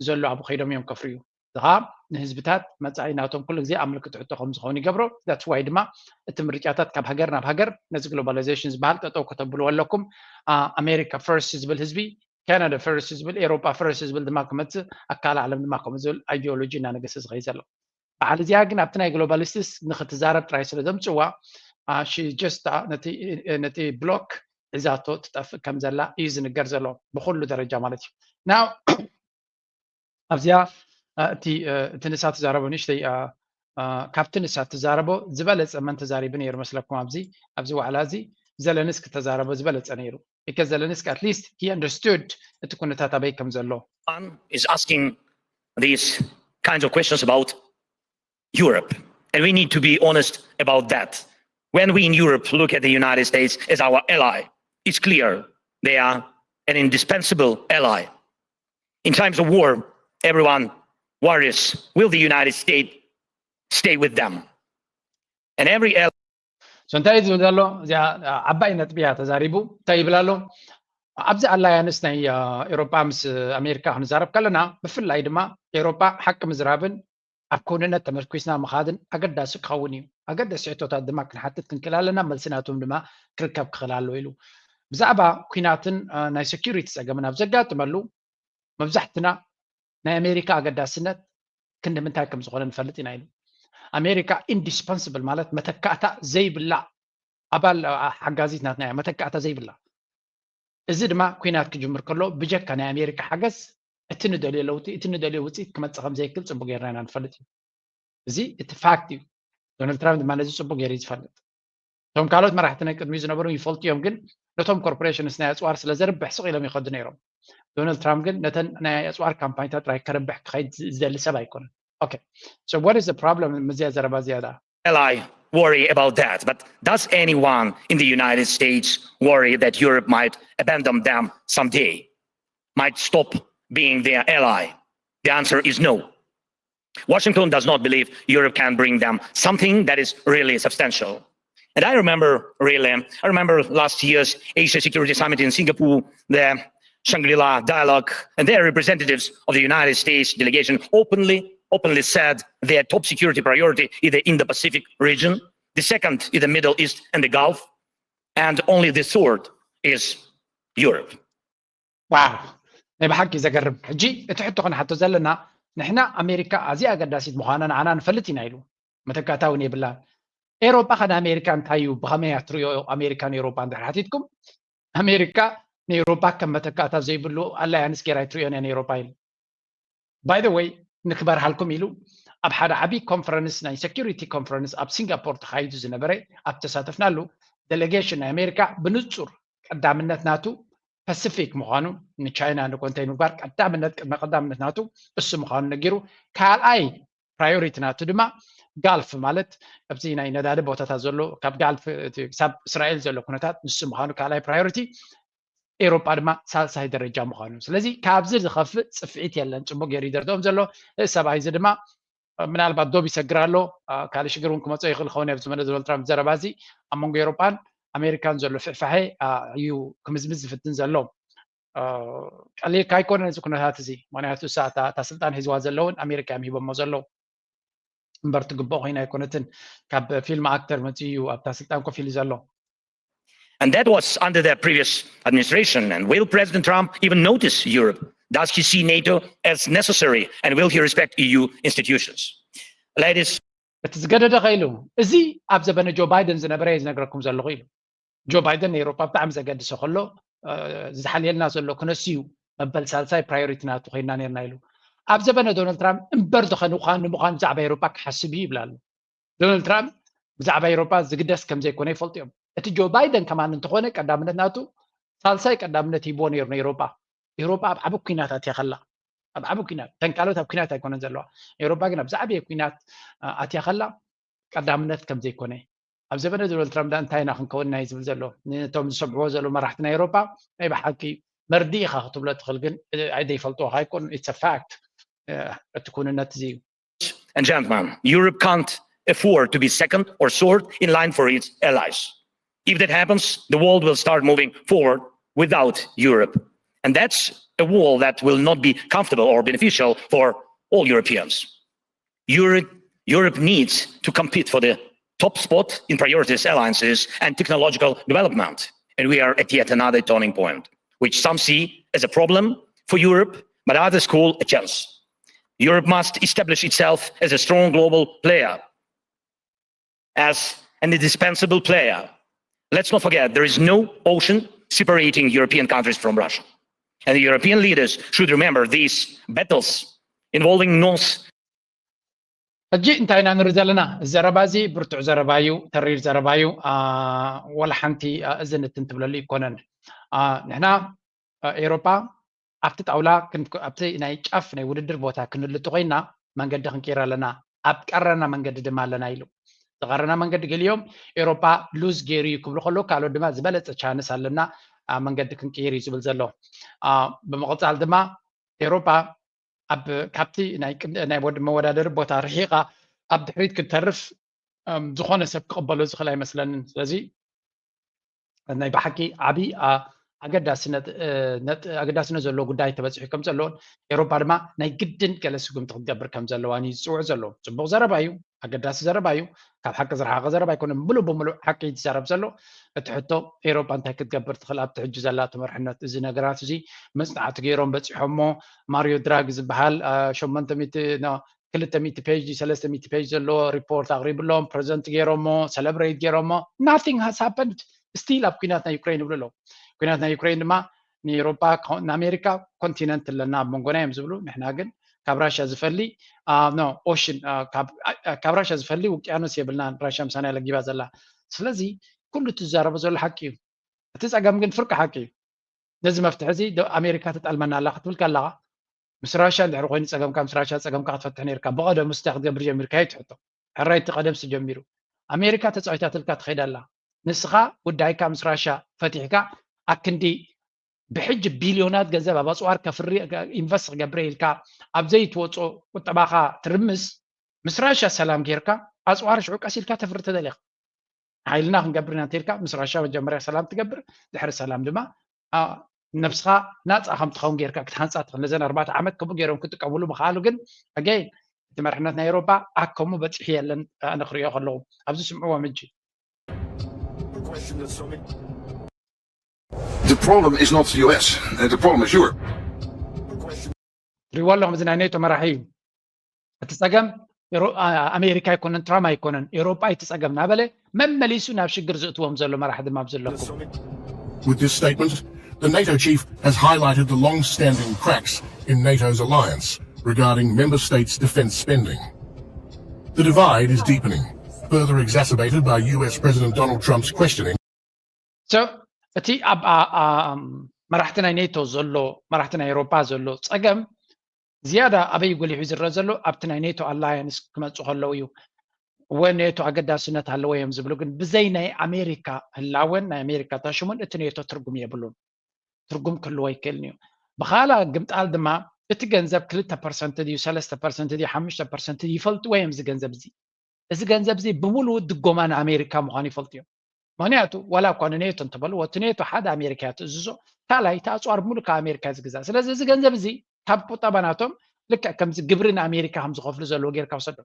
ዘሎ ኣብኡ ከይዶም እዮም ከፍርዩ። እዚ ከዓ ንህዝብታት መፃኢ ናቶም ኩሉ ግዜ ኣብ ምልክት ሕቶ ከም ዝኾኑ ይገብሮ። That's why ድማ እቲ ምርጫታት ካብ ሃገር ናብ ሃገር ነዚ ግሎባላይዜሽን ዝበሃል ጠጠው ከተብልዎ ኣለኩም። ኣሜሪካ ፈርስት ዝብል ህዝቢ፣ ካናዳ ፈርስት ዝብል፣ ኤሮጳ ፈርስት ዝብል ድማ ክመፅእ፣ ኣካል ዓለም ድማ ከምኡ ዝብል ኣይዲዮሎጂ እናነገሰ ዝኸይድ ዘሎ። በዓል እዚኣ ግን ኣብቲ ናይ ግሎባሊስትስ ንክትዛረብ ጥራይ ስለ ዘምፅዋ፣ ጀስት ነቲ ብሎክ ሒዛቶ ትጠፍእ ከም ዘላ እዩ ዝንገር ዘሎ ብኩሉ ደረጃ ማለት እዩ። ናው ኣብዚኣ እቲ እቲ ንሳ ትዛረቦ ንእሽተይ ካብቲ ንሳ ትዛረቦ ዝበለፀ መን ተዛሪቡ ነይሩ መስለኩም? ኣብዚ ኣብዚ ዋዕላ እዚ ዘለንስኪ ተዛረቦ ዝበለፀ ነይሩ። Because ዘለንስኪ at least he understood እቲ ኩነታት ኣበይ ከም ዘሎ። Is asking these kinds of questions about Europe. And we need to be honest about that. When we in Europe look at the United States as our ally, it's clear they are an indispensable ally. In times of war, everyone worries, will the United States stay with them? And every ally So እንታይ እዩ ዝብል ዘሎ? እዚኣ ዓባይ ነጥቢ እያ ተዛሪቡ። እንታይ ይብል ኣሎ? ኣብዚ ኣላያንስ ናይ ኤሮጳ ምስ ኣሜሪካ ክንዛረብ ከለና፣ ብፍላይ ድማ ኤሮጳ ሓቂ ምዝራብን ኣብ ክውንነት ተመርኲስና ምኻድን ኣገዳሲ ክኸውን እዩ። ኣገደስቲ ሕቶታት ድማ ክንሓትት ክንክእል ኣለና፣ መልሲ ናቶም ድማ ክርከብ ክኽእል ኣለዎ ኢሉ። ብዛዕባ ኲናትን ናይ ሴኩሪቲ ጸገምን ኣብ ዘጋጥመሉ፣ መብዛሕትና ናይ ኣሜሪካ ኣገዳስነት ክንዲ ምንታይ ከም ዝኾነ ንፈልጥ ኢና ኢሉ። ኣሜሪካ ኢንዲስፐንስብል ማለት መተካእታ ዘይብላ ኣባል ሓጋዚት ናትና እያ፣ መተካእታ ዘይብላ። እዚ ድማ ኲናት ክጅምር ከሎ ብጀካ ናይ ኣሜሪካ ሓገዝ እቲ ንደልዮ ለውጢ፣ እቲ ንደልዮ ውፅኢት ክመፅእ ከም ዘይክእል ፅቡቅ ጌርና ኢና ንፈልጥ እዩ። እዚ እቲ ፋክት እዩ። ዶናልድ ትራምፕ ድማ ነዚ ፅቡቅ ገይሩ እዩ ዝፈልጥ። እቶም ካልኦት መራሕቲ ናይ ቅድሚ ዝነበሩ ይፈልጡ እዮም፣ ግን ነቶም ኮርፖሬሽንስ ናይ ኣፅዋር ስለ ዘርብሕ ስቕ ኢሎም ይኸዱ ነይሮም። ዶናልድ ትራምፕ ግን ነተን ናይ ኣፅዋር ካምፓኒታት ጥራይ ከርብሕ ክኸይድ ዝደሊ ሰብ ኣይኮነን። Okay, so what is the problem? ምዝያ ዘረባ ዝያዳ ally worry about that, but does anyone in the United States worry that Europe might abandon them someday, might stop being their ally? The answer is no. Washington does not believe Europe can bring them something that is really substantial. And I remember, really, I remember last year's Asia Security Summit in Singapore, the Shangri-La dialogue, and their representatives of the United States delegation openly, openly said their top security priority is the Indo-Pacific region. The second is the Middle East and the Gulf, and only the third is Europe. Wow. ናይ ብሓቂ ዘገርም። ሕጂ እቲ ሕቶ ክንሓቶ ዘለና፣ ንሕና ኣሜሪካ ኣዝያ ኣገዳሲት ምዃና ንዓና ንፈልጥ ኢና ኢሉ፣ መተካእታ እውን የብላን። ኤሮጳ ከ ንኣሜሪካ እንታይ እዩ፣ ብኸመይ እያ ትሪኦ ኣሜሪካ ንኤሮጳ እንድሕር ሓቲትኩም፣ ኣሜሪካ ንኤሮጳ ከም መተካእታ ዘይብሉ ኣላያንስ ጌራ ኣይትሪኦን እያ ንኤሮጳ ኢሉ። By the way፣ ንክበርሃልኩም ኢሉ ኣብ ሓደ ዓብዪ ኮንፈረንስ፣ ናይ ሴኩሪቲ ኮንፈረንስ ኣብ ሲንጋፖር ተኻይዱ ዝነበረ፣ ኣብ ተሳተፍናሉ፣ ዴሌጌሽን ናይ ኣሜሪካ ብንጹር ቀዳምነት ናቱ ፓሲፊክ ምዃኑ፣ ንቻይና ንኮንተይን ምግባር ቀዳምነት፣ ቅድመ ቀዳምነት ናቱ እሱ ምዃኑ ነጊሩ፣ ካልኣይ ፕራዮሪቲ ናቱ ድማ ጋልፍ፣ ማለት ኣብዚ ናይ ነዳዲ ቦታታት ዘሎ፣ ካብ ጋልፍ እቲ ክሳብ እስራኤል ዘሎ ኩነታት ንሱ ምዃኑ ካልኣይ ፕራዮሪቲ፣ ኤሮጳ ድማ ሳልሳይ ደረጃ ምዃኑ። ስለዚ ካብዚ ዝኸፍእ ጽፍዒት የለን። ጽቡቅ ገይሩ ይደርድኦም ዘሎ። እዚ ሰብኣይ እዚ ድማ ምናልባት ዶብ ይሰግር ኣሎ። ካልእ ሽግር እውን ክመጾ ይኽእል ክኸውን ኣብዚ መደብ ዶናልድ ትራምፕ ዘረባ እዚ ኣብ መንጎ ኤሮጳን ኣሜሪካን ዘሎ ፍሕፋሐ እዩ ክምዝምዝ ዝፍትን ዘሎ። ቀሊልካ ኣይኮነን እዚ ኩነታት እዚ፣ ምክንያቱ እሳ እታ ስልጣን ሒዝዋ ዘለውን ኣሜሪካ እዮም ሂቦሞ ዘለዉ። እምበር ትግብኦ ኮይና ኣይኮነትን። ካብ ፊልም ኣክተር መፂኡ እዩ ኣብታ ስልጣን ኮፍ ኢሉ ዘሎ። And that was under the previous administration. And will President Trump even notice Europe? Does he see NATO as necessary? And will he respect EU institutions? Ladies. እቲ ዝገደደ ከኢሉ፣ እዚ ኣብ ዘበነ ጆ ባይደን ዝነበረ እየ ዝነግረኩም ዘለኹ ኢሉ። ጆ ባይደን ንኤውሮጳ ብጣዕሚ ዘገድሶ ከሎ፣ ዝሓልየልና ዘሎ ክነሱ እዩ መበል ሳልሳይ ፕራዮሪቲ ናቱ ኮይና ነርና ኢሉ። ኣብ ዘበነ ዶናልድ ትራምፕ እምበር ዝኾነ ንምዃን ብዛዕባ ኤውሮጳ ክሓስብ እዩ ይብል ኣሎ። ዶናልድ ትራምፕ ብዛዕባ ኤውሮጳ ዝግደስ ከም ዘይኮነ ይፈልጡ እዮም። እቲ ጆ ባይደን ከማን እንተኾነ ቀዳምነት ናቱ ሳልሳይ ቀዳምነት ሂብዎ ነይሩ ንኤውሮጳ። ኤውሮጳ ኣብ ዓቢ ኩናት ኣትያ ከላ፣ ኣብ ዓቢ ኩናት፣ ተን ካልኦት ኣብ ኩናት ኣይኮነን ዘለዋ። ኤውሮጳ ግን ኣብ ዝዓበየ ኩናት ኣትያ ከላ ቀዳምነት ከም ዘይኮነ። ኣብ ዘበነ ዶናልድ ትራምፕ ዳ እንታይ ኢና ክንከውን ናይ ዝብል ዘሎ፣ ነቶም ዝሰምዕዎ ዘሎ መራሕቲ ናይ ኤውሮጳ ናይ ብሓቂ መርድእ ኢኻ ክትብሎ ትኽእል፣ ግን ኣይደይፈልጥዎ ኣይኮን፣ it's a fact። እቲ ኩንነት እዚ እዩ። And gentlemen, Europe can't afford to be second or third in line for its allies. If that happens, the world will start moving forward without Europe. And that's a wall that will not be comfortable or beneficial for all Europeans. Europe, Europe needs to compete for the top spot in priorities, alliances, and technological development. And we are at yet another turning point, which some see as a problem for Europe, but others call a chance. Europe must establish itself as a strong global player, as an indispensable player. Let's not forget, there is no ocean separating European countries from Russia. And the European leaders should remember these battles involving North. ሕጂ እንታይ ኢና ንርኢ ዘለና? ዘረባ እዚ ብርቱዕ ዘረባ እዩ፣ ተሪር ዘረባ እዩ። ወላ ሓንቲ እዝን እትን ትብለሉ ይኮነን። ንሕና ኤሮጳ ኣብቲ ጣውላ ኣብቲ ናይ ጫፍ ናይ ውድድር ቦታ ክንልጥ ኮይና መንገዲ ክንቀይር ኣለና፣ ኣብ ቀረና መንገዲ ድማ ኣለና ኢሉ። ዝቐረና መንገዲ ገሊኦም ኤሮጳ ሉዝ ገይሩ እዩ ክብሉ ከለዉ፣ ካልኦት ድማ ዝበለፀ ቻንስ ኣለና መንገዲ ክንቀይር እዩ ዝብል ዘሎ። ብምቕፃል ድማ ኤሮጳ ኣብ ካብቲ ናይ መወዳደሪ ቦታ ርሒቓ ኣብ ድሕሪት ክትተርፍ ዝኾነ ሰብ ክቕበሎ ዝኽእል ኣይመስለንን። ስለዚ ናይ ብሓቂ ዓብዪ ኣገዳስነት ዘለዎ ጉዳይ ተበፂሑ ከም ዘለዎን ኤውሮፓ ድማ ናይ ግድን ገለ ስጉምቲ ክትገብር ከም ዘለዋን እዩ ዝፅውዕ ዘሎ። ፅቡቕ ዘረባ እዩ፣ ኣገዳሲ ዘረባ እዩ። ካብ ሓቂ ዝረሓቐ ዘረባ ኣይኮነን፣ ምሉእ ብምሉእ ሓቂ እዩ ዝዛረብ ዘሎ። እቲ ሕቶ ኤውሮፓ እንታይ ክትገብር ትኽእል ኣብቲ ሕጂ ዘላቶ መርሕነት? እዚ ነገራት እዚ መፅናዕቲ ገይሮም በፂሖሞ። ማሪዮ ድራጊ ዝበሃል ሸሞንተ ሚእቲ ክልተ ሚእቲ ፔጅ ሰለስተ ሚእቲ ፔጅ ዘለዎ ሪፖርት ኣቕሪብሎም፣ ፕረዘንት ገይሮሞ፣ ሰለብሬት ገይሮሞ። Nothing has happened still ኣብ ኩናት ናይ ዩክሬን ይብሉ ኣለዉ። ኩናት ናይ ዩክሬን ድማ ንኤውሮፓ ንኣሜሪካ ኮንቲነንት ኣለና ኣብ መንጎና እዮም ዝብሉ። ንሕና ግን ካብ ራሽያ ዝፈሊ ኦሽን ካብ ራሽያ ዝፈሊ ውቅያኖስ የብልናን፣ ራሽያ ምሳና ለጊባ ዘላ። ስለዚ ኩሉ እቲ ዝዛረቦ ዘሎ ሓቂ እዩ። እቲ ጸገም ግን ፍርቂ ሓቂ እዩ። ነዚ መፍትሒ እዚ ዶ-፣ ኣሜሪካ ትጠልመና ኣላ ክትብል ከለኻ፣ ምስ ራሻ እንድሕር ኮይኑ ጸገምካ፣ ምስ ራሻ ጸገምካ ክትፈትሕ ነርካ። ብቐደሙ ስታይ ክትገብር ጀሚርካ እዩ ትሕቶ። ሕራይ እቲ ቀደምሲ ጀሚሩ። ኣሜሪካ ተጻዊታትልካ ትኸይድ ኣላ። ንስኻ ጉዳይካ ምስ ራሻ ፈቲሕካ፣ ኣክንዲ ብሕጂ ቢልዮናት ገንዘብ ኣብ ኣጽዋር ከፍሪ፣ ኢንቨስት ክገብር ኢልካ፣ ኣብ ዘይትወጾ ቁጠባኻ ትርምስ፣ ምስ ራሻ ሰላም ጌርካ፣ ኣጽዋር ሽዑ ቀስ ኢልካ ተፍሪ ተደሊኻ። ሓይልና ክንገብር ኢና እንተኢልካ፣ ምስ ራሻ መጀመርያ ሰላም ትገብር፣ ድሕሪ ሰላም ድማ፣ ኣ፣ ነብስኻ ናጻ ከም ትኸውን ጌርካ ክትሃንጻ ትኽእል። ነዘን ኣርባዕተ ዓመት ከምኡ ገይሮም ክጥቀምሉ ምኽኣሉ ግን፣ ኣገይ፣ እቲ መርሕነት ናይ ኤውሮጳ ኣከሙ በጺሑ የለን፣ ኣነ ክሪኦ ከለኹ። ኣብዚ ስምዕዎም ሕጂ። The problem is not the U S. Uh, the problem is Europe. ትሪእዎ ኣለኹም፣ እዚ ናይ ኔቶ መራሒ እዩ። እቲ ጸገም ኤሮ-፣ ኣ-፣ ኣሜሪካ ኣይኮነን፣ ትራምፕ ኣይኮነን፣ ኤውሮጳ እዩ እቲ ጸገም እናበለ መመሊሱ ናብ ሽግር ዝእትዎም ዘሎ መራሒ ድማ ኣብዚ ኣለኩም። With this statement, the NATO chief has highlighted the long-standing cracks in NATO's alliance regarding member states' defence spending. The divide is deepening, further exacerbated by U S President Donald Trump's questioning So፣ እቲ ኣብ ኣ-፣ ኣ-፣ መራሕቲ ናይ ኔቶ ዘሎ፣ መራሕቲ ናይ ኤውሮጳ ዘሎ ጸገም ዝያዳ ኣበይ ጎሊሑ ዝረአ ዘሎ ኣብቲ ናይ ኔቶ ኣላያንስ ክመጹ ከለዉ እዩ። እወ፣ ኔቶ ኣገዳስነት ኣለዎ እዮም ዝብሉ፣ ግን ብዘይ ናይ ኣሜሪካ ህላወን ናይ ኣሜሪካ ታሽሙን እቲ ኔቶ ትርጉም የብሉን። ትርጉም ክህልዎ ኣይክእልን እዩ። ብኻላ ግምጣል ድማ እቲ ገንዘብ ክልተ ፐርሰንት ድዩ፣ ሰለስተ ፐርሰንት ድዩ፣ ሓሙሽተ ፐርሰንት ድዩ፣ ይፈልጥዎ እዮም እዚ ገንዘብ እዚ። እዚ ገንዘብ እዚ ብምሉኡ ድጎማ ንኣሜሪካ ምዃኑ ይፈልጡ እዮም። ምኽንያቱ ዋላ እኳ ንኔቶ እንተበልዎ፣ እቲ ኔቶ ሓደ ኣሜሪካ እያ ትእዝዞ፣ ካልኣይ እቲ ኣፅዋር ብምሉእ ካብ ኣሜሪካ እዩ ዝግዛእ። ስለዚ እዚ ገንዘብ እዚ ካብ ቁጠባ ናቶም ልክዕ ከምዚ ግብሪ ንኣሜሪካ ከም ዝኸፍሉ ዘለዎ ጌርካ ውሰዶ።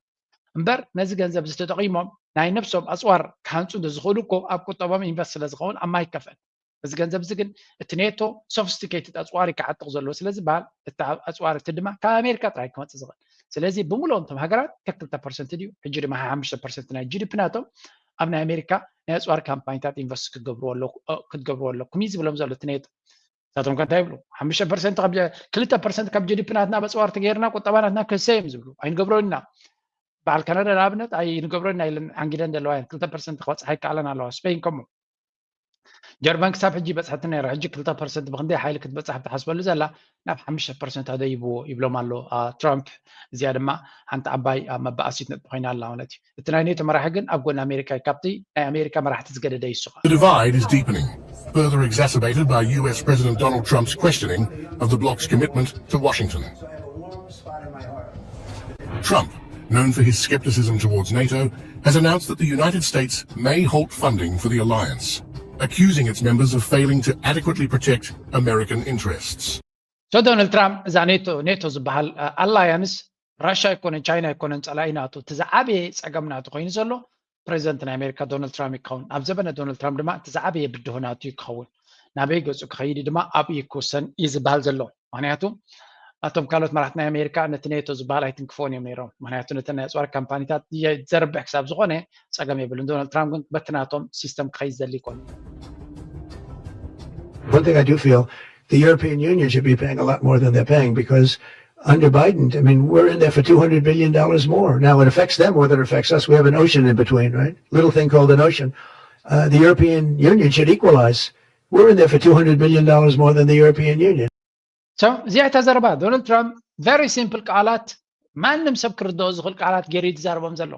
እምበር ነዚ ገንዘብ እዚ ተጠቒሞም ናይ ነብሶም ኣፅዋር ክሃንፁ እንተዝኽእሉ እኮ ኣብ ቁጠቦም ኢንቨስት ስለ ዝኸውን ኣብ ማይ ይከፈል። እዚ ገንዘብ እዚ ግን እቲ ኔቶ ሶፊስቲኬትድ ኣፅዋር እዩ ክዓጥቕ ዘለዎ ስለ ዝበሃል፣ እቲ ኣፅዋር እቲ ድማ ካብ ኣሜሪካ ጥራይ ክመፅእ ዝኽእል። ስለዚ ብምልኦም እቶም ሃገራት ከክልተ ፐርሰንት ድዩ፣ ሕጂ ድማ ሓሙሽተ ፐርሰንት ናይ ጂ ዲ ፒ ናቶም ኣብ ናይ ኣሜሪካ ናይ ኣፅዋር ካምፓኒታት ኢንቨስት ክትገብርዎ ኣለኩ-፣ እ፣ ክትገብርዎ ኣለኩም እዩ ዝብሎም ዘሎ እቲ ኔቶ። ንሳቶም ከ እንታይ ይብሉ? ሓሙሽተ ፐርሰንት ካብ ጀ-፣ ክልተ ፐርሰንት ካብ ጂ ዲ ፒ ናትና ኣብ ኣፅዋር ተገይርና ቁጠባ ናትና ክህሰ እዮም ዝብሉ። ኣይንገብሮ ኢና። በዓል ካናዳ ንኣብነት ኣይንገብሮ ኢና ኢለን ሓንጊደን ዘለዋ እየን። ክልተ ፐርሰንት ክበፅሓ ይከኣለን ኣለዋ። ስፔን ከምኡ። ጀርመን ክሳብ ሕጂ በፅሐት ነይራ። ሕጂ ክልተ ፐርሰንት ብክንደይ ሓይሊ ክትበፅሕ ትሓስበሉ ዘላ ናብ ሓሙሽተ ፐርሰንት ኣደይብዎ ይብሎም ኣሎ፣ አ፣ ትራምፕ። እዚኣ ድማ ሓንቲ ዓባይ፣ አ፣ መባኣሲት ነጥቢ ኮይና ኣላ ማለት እዩ። እቲ ናይ ኔቶ መራሒ ግን ኣብ ጎኒ ኣሜሪካ እዩ። ካብቲ ናይ ኣሜሪካ መራሕቲ ዝገደደ እዩ እሱ ኸኣ። The divide is deepening, further exacerbated by U S President Donald Trump's questioning of the bloc's commitment to Washington. Trump, known for his skepticism towards NATO, has announced that the United States may halt funding for the alliance, accusing its members of failing to adequately protect American interests. ሶ ዶናልድ ትራምፕ እዛ ኔቶ፣ ኔቶ ዝበሃል፣ አ፣ ኣላያንስ ራሻ ኣይኮነን፣ ቻይና ኣይኮነን ጸላኢ ናቱ። እቲ ዝዓበየ ጸገም ናቱ ኮይኑ ዘሎ ፕሬዚደንት ናይ ኣሜሪካ ዶናልድ ትራምፕ እዩ ክኸውን። ኣብ ዘበነ ዶናልድ ትራምፕ ድማ እቲ ዝዓበየ ብድሆ ናቱ እዩ ክኸውን። ናበይ ገጹ ክኸይድ ድማ ኣብኡ እዩ ክውሰን እዩ ዝበሃል ዘሎ። ምኽንያቱ እቶም ካልኦት መራሕቲ ናይ ኣሜሪካ ነቲ ኔቶ ዝበሃል ኣይትንክፍዎን እዮም ነይሮም። ምኽንያቱ ነተን ናይ ኣጽዋር ካምፓኒታት ዘርብሕ ክሳብ ዝኾነ ጸገም የብሉን። ዶናልድ ትራምፕ ግን በቲ ናቶም ሲስተም ክኸይድ ዝደሊ ይኮን። One thing I do feel, the European Union should be paying a lot more than they're paying, because under Biden, I mean, we're in there for two hundred billion dollars more. Now it affects them more than it affects us. We have an ocean in between, right? Little thing called an ocean. Uh, the European Union should equalize. We're in there for two hundred billion dollars more than the European Union. So፣ እዚኣ እታ ዘረባ ዶናልድ ትራምፕ፣ very simple ቃላት፣ ማንም ሰብ ክርድኦ ዝኽእል ቃላት ገይሩ እዩ ዝዛረቦም ዘሎ።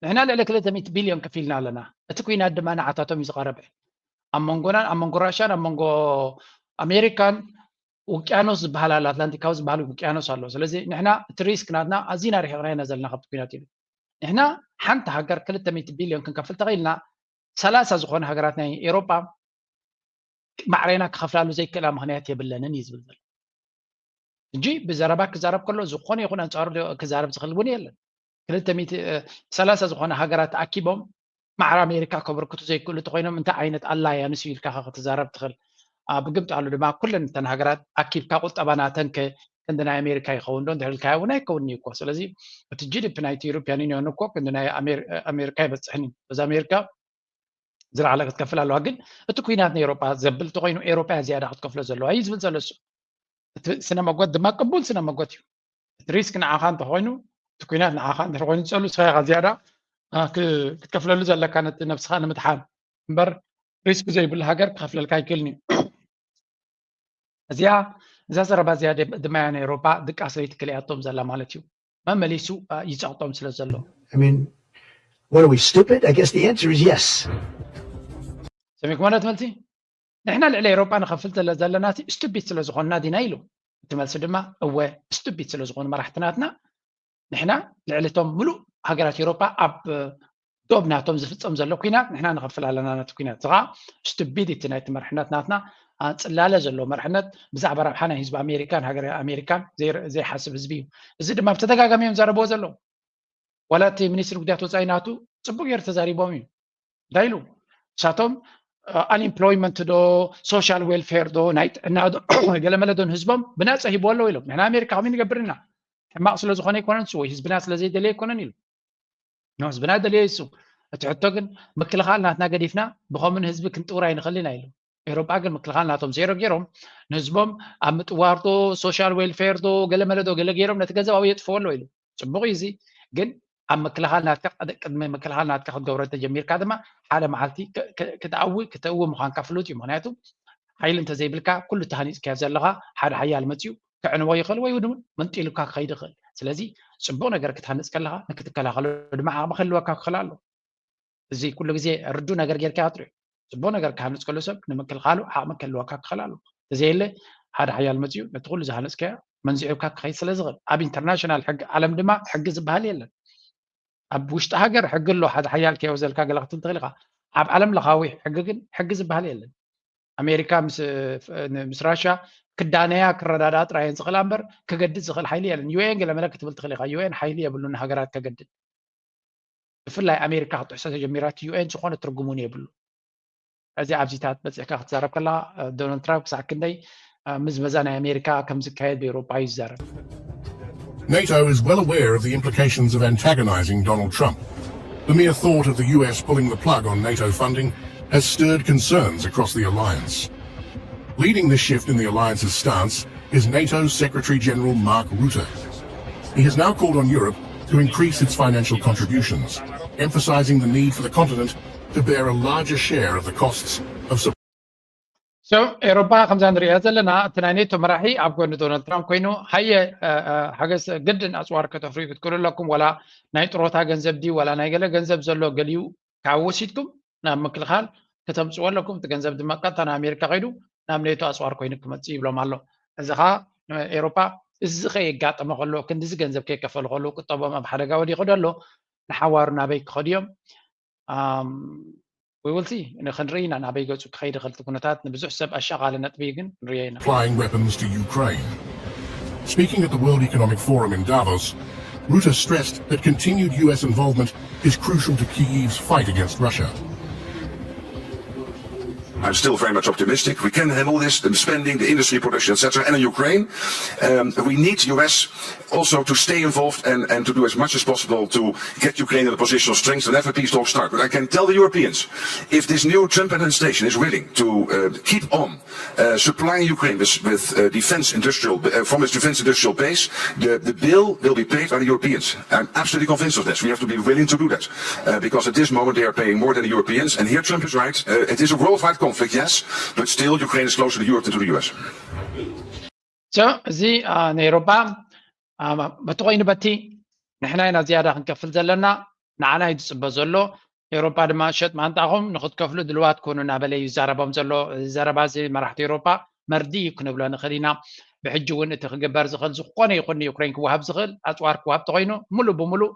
ንሕና ልዕሊ ክልተ ሚእቲ ቢልዮን ከፊልና ኣለና። እቲ ኲናት ድማ ንዓታቶም እዩ ዝቐረበ። ኣብ መንጎናን ኣብ መንጎ ራሽያን ኣብ መንጎ ኣሜሪካን ውቅያኖስ ዝበሃል ኣሎ፣ ኣትላንቲካዊ ዝበሃል ውቅያኖስ ኣሎ። ስለዚ ንሕና እቲ ሪስክ ናትና ኣዚና ርሒቕና ኢና ዘለና ካብቲ ኲናት ይብል። ንሕና ሓንቲ ሃገር ክልተ ሚእቲ ቢልዮን ክንከፍል ተኽኢልና፣ ሰላሳ ዝኾነ ሃገራት ናይ ኤውሮጳ ማዕሬና ክኸፍላሉ ዘይክእላ ምኽንያት የብለንን እዩ ዝብል ዘሎ። ሕጂ ብዘረባ ክዛረብ ከሎ ዝኾነ ይኹን ኣንጻሩ ክዛረብ ዝኽእል እውን የለን። ክልተ ሚእቲ፣ እ፣ ሰላሳ ዝኾነ ሃገራት ተኣኪቦም ማዕረ ኣሜሪካ ከበርክቱ ዘይክእሉ እንተኾይኖም እንታይ ዓይነት ኣላያንስ እዩ ኢልካ ኸ ክትዛረብ ትኽእል? አ፣ ብግምጣሉ ድማ ኩለን እተን ሃገራት ኣኪብካ ቁጠባ ናተን ከ ክንዲ ናይ ኣሜሪካ ይኸውን ዶ እንድሕር ኢልካዮ እውን ኣይከውንን እዩ እኮ። ስለዚ እቲ ጂ ዲ ፒ ናይቲ ዩሮፒያን ዩኒዮን እኮ ክንዲ ናይ ኣሜር-፣ ኣሜሪካ ኣይበፅሕን እዩ። በዚ ኣሜሪካ ዝለዓለ ክትከፍል ኣለዋ። ግን እቲ ኲናት ንኤውሮጳ ዘብል እንተኾይኑ ኤውሮጳ እያ ዝያዳ ክትከፍሎ ዘለዋ እዩ ዝብል ዘሎ እሱ። እቲ ስነ መጎት ድማ ቅቡል ስነ መጎት እዩ። እቲ ሪስክ ንዓኻ እንተኾይኑ፣ እቲ ኲናት ንዓኻ እንድሕር ኮይኑ ዝጸሉ ንስኻ ኢኻ ዝያዳ፣ አ፣ ክ-፣ ክትከፍለሉ ዘለካ ነቲ ነብስኻ ንምድሓን እምበር ሪስክ ዘይብሉ ሃገር ክኸፍለልካ ኣይክእልን እዩ። እዚኣ እዛ ዘረባ እዚኣ ድማ ናይ ኤሮፓ ድቃስ ለይቲ ክልያቶም ዘላ ማለት እዩ። መመሊሱ ይፀቕጦም ስለ ዘሎ። I mean, what are we, stupid? I guess the answer is yes. ሰሚዕኩም ማለት መልሲ ንሕና ልዕሊ ኤሮፓ ንኸፍል ዘለና ስቱፒድ ስለ ዝኾንና ዲና ኢሉ። እቲ መልሲ ድማ እወ፣ ስቱፒድ ስለ ዝኾኑ መራሕቲ ናትና ንሕና ልዕሊ እቶም ምሉእ ሃገራት ኤሮፓ ኣብ ዶብ ናቶም ዝፍፀም ዘሎ ኩናት ንሕና ንኸፍል ኣለና ነቲ ኩናት። እዚ ከዓ ስቱፒዲቲ ናይቲ መርሕነት ናትና ኣፅላለ ዘለዎ መርሕነት ብዛዕባ ረብሓ ናይ ህዝቢ ኣሜሪካን ሃገር ኣሜሪካን ዘይሓስብ ህዝቢ እዩ። እዚ ድማ ብተደጋጋሚ እዮም ዘረብዎ ዘለዉ። ዋላ እቲ ሚኒስትሪ ጉዳያት ወፃኢ ናቱ ፅቡቅ ገይሩ ተዛሪቦም እዩ። እንታይ ኢሉ? ንሳቶም ኣንኤምፕሎይመንት ዶ ሶሻል ዌልፌር ዶ ናይ ጥዕና ዶ ገለመለ ዶ ንህዝቦም ብናፀ ሂቦ ኣለዉ ኢሎም። ንሕና ኣሜሪካ ከመይ ንገብር ኢና? ሕማቅ ስለ ዝኾነ ኣይኮነን እሱ ወይ ህዝብና ስለ ዘይደልየ ኣይኮነን ኢሉ። ኖ ህዝብና ደልዮ እሱ። እቲ ሕቶ ግን ምክልኻል ናትና ገዲፍና ብኸምኡ ንህዝቢ ክንጥውር ኣይንኽእል ኢና ኢሉ። ኤሮጳ ግን ምክልኻል ናቶም ዜሮ ገይሮም ንህዝቦም ኣብ ምጥዋር ዶ ሶሻል ዌልፌር ዶ ገለመለ ዶ ገለ ገይሮም ነቲ ገንዘብ ኣብኡ የጥፍዎ ኣለዉ ኢሉ። ፅቡቕ እዩ እዚ ግን ኣብ ምክልኻል ናትካ ቅድሚ ምክልኻል ናትካ ክትገብሮ እንተጀሚርካ ድማ ሓደ መዓልቲ ክትኣዊ ክትእዊ ምዃንካ ፍሉጥ እዩ። ምክንያቱ ሓይሊ እንተዘይብልካ ኩሉ ተሃኒፅካዮ ዘለኻ ሓደ ሓያል መፅዩ ከዕንዎ ይኽእል ወይ እውን መንጢሉካ ክኸይድ ይኽእል። ስለዚ ፅቡቕ ነገር ክትሃንፅ ከለኻ ንክትከላኸሎ ድማ ዓቕሚ ክህልወካ ክኽእል ኣሎ። እዚ ኩሉ ግዜ ርዱ ነገር ጌርካ ኣጥርዮ። ፅቡቕ ነገር ክሃንፅ ከሎ ሰብ ንምክልኻሉ ዓቕሚ ክህልወካ ክኽእል ኣሎ። ተዘየለ ሓደ ሓያል መፅዩ ነቲ ኩሉ ዝሃነፅካዮ መንዚዑካ ክኸይድ ስለ ዝኽእል ኣብ ኢንተርናሽናል ሕጊ ዓለም ድማ ሕጊ ዝበሃል የለን። ኣብ ውሽጢ ሃገር ሕጊ ኣሎ ሓደ ሓያል ከየወዘልካ ገለ ክትብል ትኽእል ኢኻ። ኣብ ዓለም ለኻዊ ሕጊ ግን ሕጊ ዝበሃል የለን። ኣሜሪካ ምስ ራሻ ክዳነያ ክረዳዳ ጥራየን ዝኽእላ እምበር ክገድድ ዝኽእል ሓይሊ የለን። ዩኤን ገለ መለ ክትብል ትኽእል ኢኻ። ዩኤን ሓይሊ የብሉን ንሃገራት ከገድድ። ብፍላይ ኣሜሪካ ክትጥሕሶ ተጀሚራ እቲ ዩኤን ዝኾነ ትርጉም እውን የብሉ። እዚ ኣብዚታት በፂሕካ ክትዛረብ ከለካ ዶናልድ ትራምፕ ክሳዕ ክንደይ ምዝመዛ ናይ ኣሜሪካ ከም ዝካየድ ብኤውሮጳ እዩ ዝዛረብ። NATO is well aware of the implications of antagonizing Donald Trump. The mere thought of the U S pulling the plug on NATO funding has stirred concerns across the alliance. Leading this shift in the alliance's stance is NATO's Secretary General Mark Rutte. He has now called on Europe to increase its financial contributions, emphasizing the need for the continent to bear a larger share of the costs of support. So ኤሮፓ ከምዛ ንሪኣ ዘለና እቲ ናይ ኔቶ መራሒ ኣብ ጎኒ ዶናልድ ትራምፕ ኮይኑ ሃየ ሓገዝ ግድን ኣፅዋር ከተፍርዩ ክትክእሉ ኣለኩም፣ ዋላ ናይ ጥሮታ ገንዘብ ድዩ ዋላ ናይ ገለ ገንዘብ ዘሎ ገሊኡ ካብ ወሲድኩም ናብ ምክልኻል ከተምፅዎ ኣለኩም። እቲ ገንዘብ ድማ ቀጥታ ናብ ኣሜሪካ ከይዱ ናብ ኔቶ ኣፅዋር ኮይኑ ክመፅእ ይብሎም ኣሎ። እዚ ከዓ ኤሮፓ እዚ ከየጋጠመ ከሎ ክንዲዚ ገንዘብ ከይከፈሉ ከለዉ ቁጠቦም ኣብ ሓደጋ ወዲቑ ዶ ኣሎ? ንሓዋሩ ናበይ ክኸዱ እዮም? We will see። ንክንርኢ ኢና ናበይ ገፁ ክኸይድ ይኽእል እቲ ኩነታት። ንብዙሕ ሰብ ኣሻቓሊ ነጥቢ ግን ንሪኦ ኢና። Flying weapons to Ukraine. Speaking at the World Economic Forum in Davos, Rutte stressed that continued U S involvement is crucial to Kyiv's fight against Russia. I'm still very much optimistic. We can handle this, the spending, the industry production, et cetera. And in Ukraine, um, we need U S also to stay involved and, and to do as much as possible to get Ukraine in a position of strength whenever peace talks start. But I can tell the Europeans, if this new Trump administration is willing to uh, keep on uh, supplying Ukraine with, with uh, defense industrial uh, from its defense industrial base, the, the bill will be paid by the Europeans. I'm absolutely convinced of this. We have to be willing to do that uh, because at this moment they are paying more than the Europeans. And here Trump is right. Uh, it is a worldwide conflict, yes, but still Ukraine is closer to Europe than to the U S. So እዚ ንኤውሮጳ በቲ ኮይኑ በቲ ንሕና ኢና ዝያዳ ክንከፍል ዘለና፣ ንዓና እዩ ዝፅበ ዘሎ። ኤውሮጳ ድማ ሸጥ ማንጣኹም ንክትከፍሉ ድልዋት ኩኑ እናበለ እዩ ዝዛረቦም ዘሎ። እዚ ዘረባ እዚ መራሕቲ ኤውሮጳ መርዲ እዩ ክንብሎ ንኽእል ኢና። ብሕጂ እውን እቲ ክግበር ዝኽእል ዝኾነ ይኹን ንዩክሬን ክወሃብ ዝኽእል ኣፅዋር ክወሃብ ተኮይኑ ሙሉእ ብሙሉእ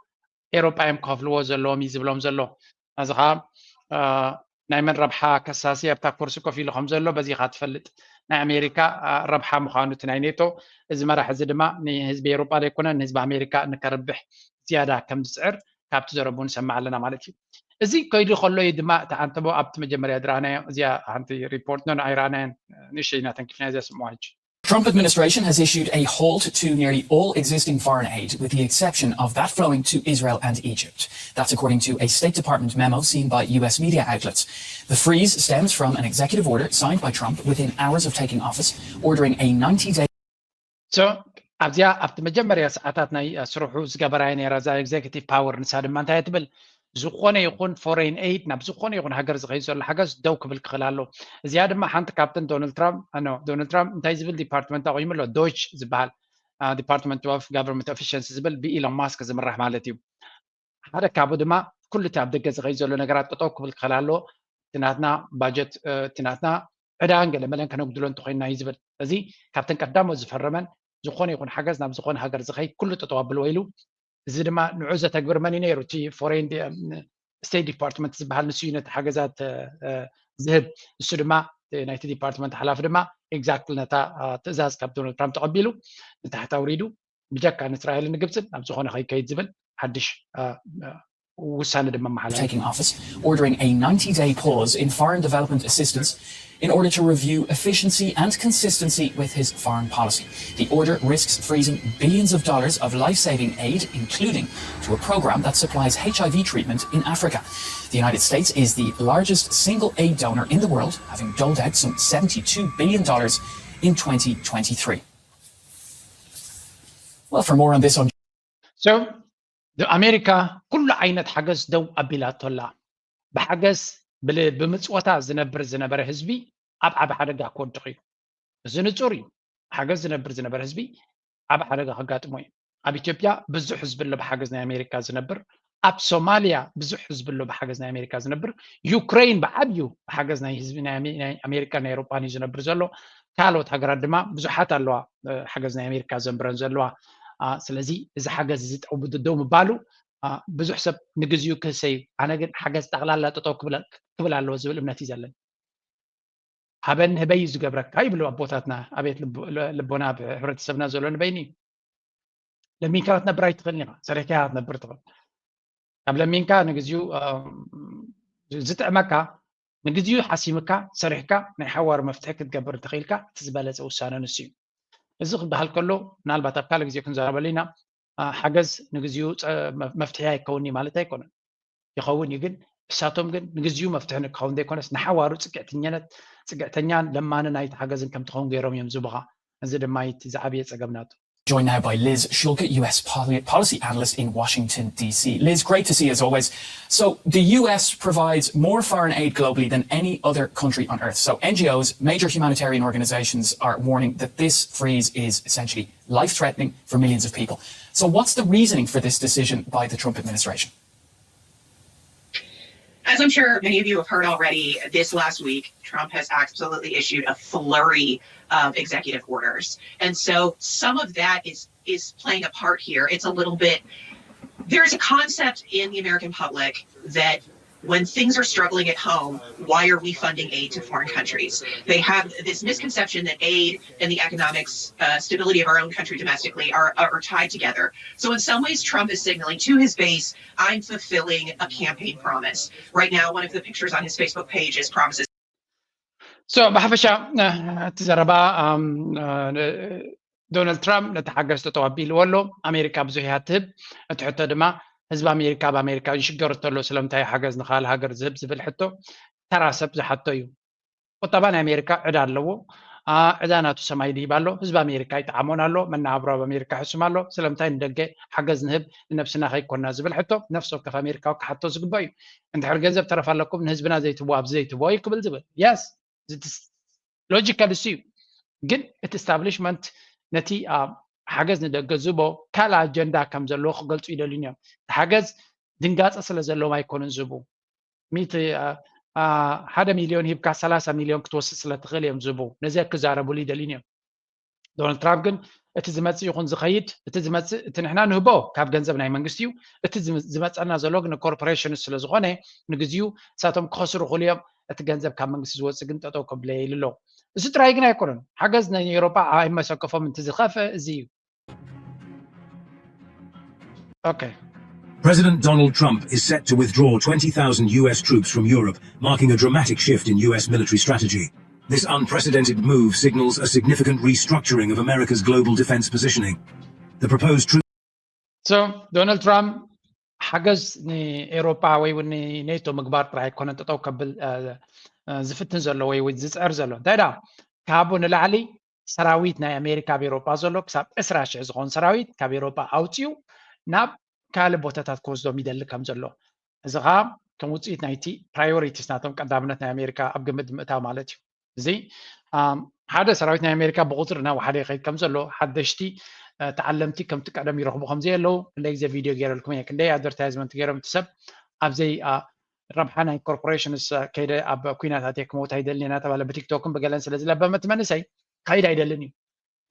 ኤውሮጳ እዮም ክኸፍልዎ ዘለዎም እዩ ዝብሎም ዘሎ። እዚ ከዓ ናይ መን ረብሓ ከሳሲ ኣብታ ኩርሲ ኮፍ ኢሉ ከም ዘሎ በዚ ኢኻ ትፈልጥ። ናይ ኣሜሪካ ረብሓ ምዃኑ እቲ ናይ ኔቶ። እዚ መራሒ እዚ ድማ ንህዝቢ ኤውሮጳ ዘይኮነ ንህዝቢ ኣሜሪካ ንከርብሕ ዝያዳ ከም ዝፅዕር ካብቲ ዘረቡ ንሰምዕ ኣለና ማለት እዩ። እዚ ከይዱ ከሎ እዩ ድማ እቲ ኣንተቦ ኣብቲ መጀመርያ ዝረኣናዮ እዚኣ ሓንቲ ሪፖርት ኖ ኣይረኣናዮን። ንእሽተይ ኢና ተንኪፍና እዚኣ ስምዋ ሕጂ። Trump administration has issued a halt to nearly all existing foreign aid, with the exception of that flowing to Israel and Egypt. That's according to a State Department memo seen by U S media outlets. The freeze stems from an executive order signed by Trump within hours of taking office, ordering a ninety-day So ኣብዚኣ ኣብቲ መጀመርያ ሰዓታት ናይ ስርሑ ዝገበራያ ነይራ እዛ ኤግዜኪቲቭ ፓወር። ንሳ ድማ እንታይ ትብል? ዝኾነ ይኹን foreign aid ናብ ዝኾነ ይኹን ሃገር ዝኸይድ ዘሎ ሓገዝ ደው ክብል ክኽእል ኣሎ። እዚኣ ድማ ሓንቲ ካብተን ዶናልድ ትራምፕ ኖ ዶናልድ ትራምፕ እንታይ ዝብል ዲፓርትመንት ኣቑሙ ኣሎ? ዶች ዝበሃል Department of Government Efficiency ዝብል ብኢሎን ማስክ ዝምራሕ ማለት እዩ። ሓደ ካብኡ ድማ ኩሉ እቲ ኣብ ደገ ዝኸይድ ዘሎ ነገራት ጠጠው ክብል ክኽእል ኣለዎ። እቲ ናትና ባጀት እቲ ናትና ዕዳን ገለ መለን ከነጉድሎ እንተኮይንና እዩ ዝብል። እዚ ካብተን ቀዳሞት ዝፈረመን ዝኾነ ይኹን ሓገዝ ናብ ዝኾነ ሃገር ዝኸይድ ኩሉ ጠጠው ኣብልዎ ኢሉ። እዚ ድማ ንዑ ዘተግብር መን እዩ ነይሩ? እቲ ፎሬን ስቴት ዲፓርትመንት ዝበሃል ንሱ እዩ ነቲ ሓገዛት ዝህብ። ንሱ ድማ ናይቲ ዲፓርትመንት ሓላፊ ድማ ኤግዛክትሊ ነታ ትእዛዝ ካብ ዶናልድ ትራምፕ ተቐቢሉ ንታሕቲ ኣውሪዱ ብጀካ ንእስራኤልን ንግብፅን ናብ ዝኾነ ከይከይድ ዝብል ሓድሽ ውሳነ ድማ መሓላለፊ። Taking office, ordering a ninety-day pause in foreign development assistance in order to review efficiency and consistency with his foreign policy. The order risks freezing billions of dollars of life-saving aid, including to a program that supplies H I V treatment in Africa. The United States is the largest single aid donor in the world, having doled out some seventy-two billion dollars in twenty twenty-three. Well, for more on this on So ኣሜሪካ ኩሉ ዓይነት ሓገዝ ደው ኣቢላቶ ኣላ። ብሓገዝ ብምፅወታ ዝነብር ዝነበረ ህዝቢ ኣብ ዓብ ሓደጋ ክወድቕ እዩ። እዚ ንፁር እዩ። ሓገዝ ዝነብር ዝነበረ ህዝቢ ዓብ ሓደጋ ከጋጥሞ እዩ። ኣብ ኢትዮጵያ ብዙሕ ህዝቢ ኣሎ ብሓገዝ ናይ ኣሜሪካ ዝነብር። ኣብ ሶማልያ ብዙሕ ህዝቢ ኣሎ ብሓገዝ ናይ ኣሜሪካ ዝነብር። ዩክሬን ብዓብዩ ብሓገዝ ናይ ህዝቢ ናይ ኣሜሪካ ናይ ኤሮጳን እዩ ዝነብር ዘሎ። ካልኦት ሃገራት ድማ ብዙሓት ኣለዋ ሓገዝ ናይ ኣሜሪካ ዘንብረን ዘለዋ። ስለዚ እዚ ሓገዝ እዚ ጠው ደው ምባሉ ብዙሕ ሰብ ንግዚኡ ክህሰ እዩ። ኣነ ግን ሓገዝ ጠቕላላ ጠጠው ክብል ኣለዎ ዝብል እምነት እዩ ዘለኒ። ሃበኒ ህበይ እዩ ዝገብረካ ይብሉ ኣቦታትና። ኣቤት ልቦና ኣብ ሕብረተሰብና ዘሎ ንበይኒ እዩ። ለሚንካ ክትነብር ኣይትኽእልን ኢኻ፣ ሰሪሕካ ኢኻ ክትነብር ትኽእል። ካብ ለሚንካ ንግዚኡ ዝጥዕመካ ንግዚኡ ሓሲምካ ሰሪሕካ ናይ ሓዋሩ መፍትሒ ክትገብር እንተኽኢልካ እቲ ዝበለፀ ውሳነ ንሱ እዩ። እዚ ክበሃል ከሎ ምናልባት ኣብ ካልእ ግዜ ክንዛረበሉ ኢና። ሓገዝ ንግዚኡ መፍትሒ ኣይከውን ማለት ኣይኮነን፣ ይኸውን እዩ። ግን እሳቶም ግን ንግዚኡ መፍትሒ ንክኸውን ዘይኮነስ ንሓዋሩ ፅግዕተኛነት ፅግዕተኛን ለማኒ ናይቲ ሓገዝን ከም ትኸውን ገይሮም እዮም ዝቡኻ። እዚ ድማ እቲ ዝዓብየ ፀገም ናቱ። Joined now by Liz Schulke, U S policy analyst in Washington, D C. Liz, great to see you as always. So, the U S provides more foreign aid globally than any other country on earth. So, N G Os, major humanitarian organizations, are warning that this freeze is essentially life threatening for millions of people. So, what's the reasoning for this decision by the Trump administration? As I'm sure many of you have heard already, this last week, Trump has absolutely issued a flurry of executive orders. And so some of that is is playing a part here. It's a little bit, there's a concept in the American public that when things are struggling at home, why are we funding aid to foreign countries? They have this misconception that aid and the economic uh, stability of our own country domestically are, are tied together. So, in some ways, Trump is signaling to his base, I'm fulfilling a campaign promise. Right now, one of the pictures on his Facebook page is promises. So ብሓፈሻ እቲ ዘረባ ዶናልድ ትራምፕ ነቲ ሓገዝ ጠጠው ኣቢልዎ ኣሎ። ኣሜሪካ ብዙሕ እያ ትህብ። እቲ ሕቶ ድማ ህዝቢ ኣሜሪካ ኣብ ኣሜሪካ ይሽገር ተሎ ስለምንታይ ሓገዝ ንኻል ሃገር ዝህብ ዝብል ሕቶ ተራ ሰብ ዝሓቶ እዩ። ቁጠባ ናይ ኣሜሪካ ዕዳ ኣለዎ። ዕዳ ናቱ ሰማይ ድሂብ ኣሎ። ህዝቢ ኣሜሪካ ይጠዓሞን ኣሎ። መነባብሮ ኣብ ኣሜሪካ ሕሱም ኣሎ። ስለምንታይ ንደገ ሓገዝ ንህብ ንነብስና ከይኮና ዝብል ሕቶ ነፍሲ ወከፍ ኣሜሪካዊ ክሓቶ ዝግባእ እዩ። እንድሕር ገንዘብ ተረፍ ኣለኩም ንህዝብና ዘይትብዎ ኣብዚ ዘይትብዎ እዩ ክብል ዝብል የስ ሎጂካል እሱ እዩ። ግን እቲ ስታብሊሽመንት ነቲ ሓገዝ ንደገ ዝቦ ካልእ ኣጀንዳ ከም ዘለዎ ክገልፁ ይደልዩን እዮም። ሓገዝ ድንጋፀ ስለ ዘለዎም ኣይኮኑን ዝቡ። ሓደ ሚልዮን ሂብካ ሰላሳ ሚልዮን ክትወስድ ስለ ትኽእል እዮም ዝቡ። ነዚ ክዛረቡሉ ይደልዩን እዮም። ዶናልድ ትራምፕ ግን እቲ ዝመፅእ ይኹን ዝኸይድ እቲ ዝመፅእ እቲ ንሕና ንህቦ ካብ ገንዘብ ናይ መንግስቲ እዩ። እቲ ዝመፀና ዘሎ ግን ኮርፖሬሽን ስለ ዝኾነ ንግዚኡ እሳቶም ክኸስሩ ክእሉ እዮም። እቲ ገንዘብ ካብ መንግስቲ ዝወፅእ ግን ጠጠው ከብለየ ኢሉ ኣሎ። እዚ ጥራይ ግን ኣይኮነን። ሓገዝ ናይ ኤውሮጳ ኣይመሰከፎም እንት ዝኸፈ እዚ እዩ። Okay. President Donald Trump is set to withdraw twenty thousand U S troops from Europe, marking a dramatic shift in U S military strategy. This unprecedented move signals a significant restructuring of America's global defense positioning. The proposed troop So Donald Trump ሓገዝ ንኤሮፓ ወይ እውን ንኔቶ ምግባር ጥራይ ኣይኮነን ጠጠው ከብል ዝፍትን ዘሎ ወይ ዝፅዕር ዘሎ እንታይ ዳ ካብኡ ንላዕሊ ሰራዊት ናይ ኣሜሪካ ኣብ ኤሮፓ ዘሎ ክሳብ ዕስራ ሽሕ ዝኾን ሰራዊት ካብ ኤሮፓ ኣውፅኡ ናብ ካልእ ቦታታት ክወስዶም ይደሊ ከም ዘሎ እዚ ከዓ ከም ውፅኢት ናይቲ ፕራዮሪቲስ ናቶም ቀዳምነት ናይ ኣሜሪካ ኣብ ግምት ምእታው ማለት እዩ። እዚ ሓደ ሰራዊት ናይ ኣሜሪካ ብቁፅሪ እናወሓደ ይኸይድ ከም ዘሎ ሓደሽቲ ተዓለምቲ ከምቲ ቀደም ይረኽቡ ከም ዘየለዉ ክንደይ ግዜ ቪድዮ ገይረልኩም እየ። ክንደይ ኣድቨርታይዝመንት ገይሮም እቲ ሰብ ኣብዘይ ረብሓ ናይ ኮርፖሬሽንስ ከይደ ኣብ ኩናት ኣትየ ክመውት ኣይደልን እናተባለ ብቲክቶክን ብገለን ስለ ዝለበመ እቲ መንእሰይ ክኸይድ ኣይደልን እዩ።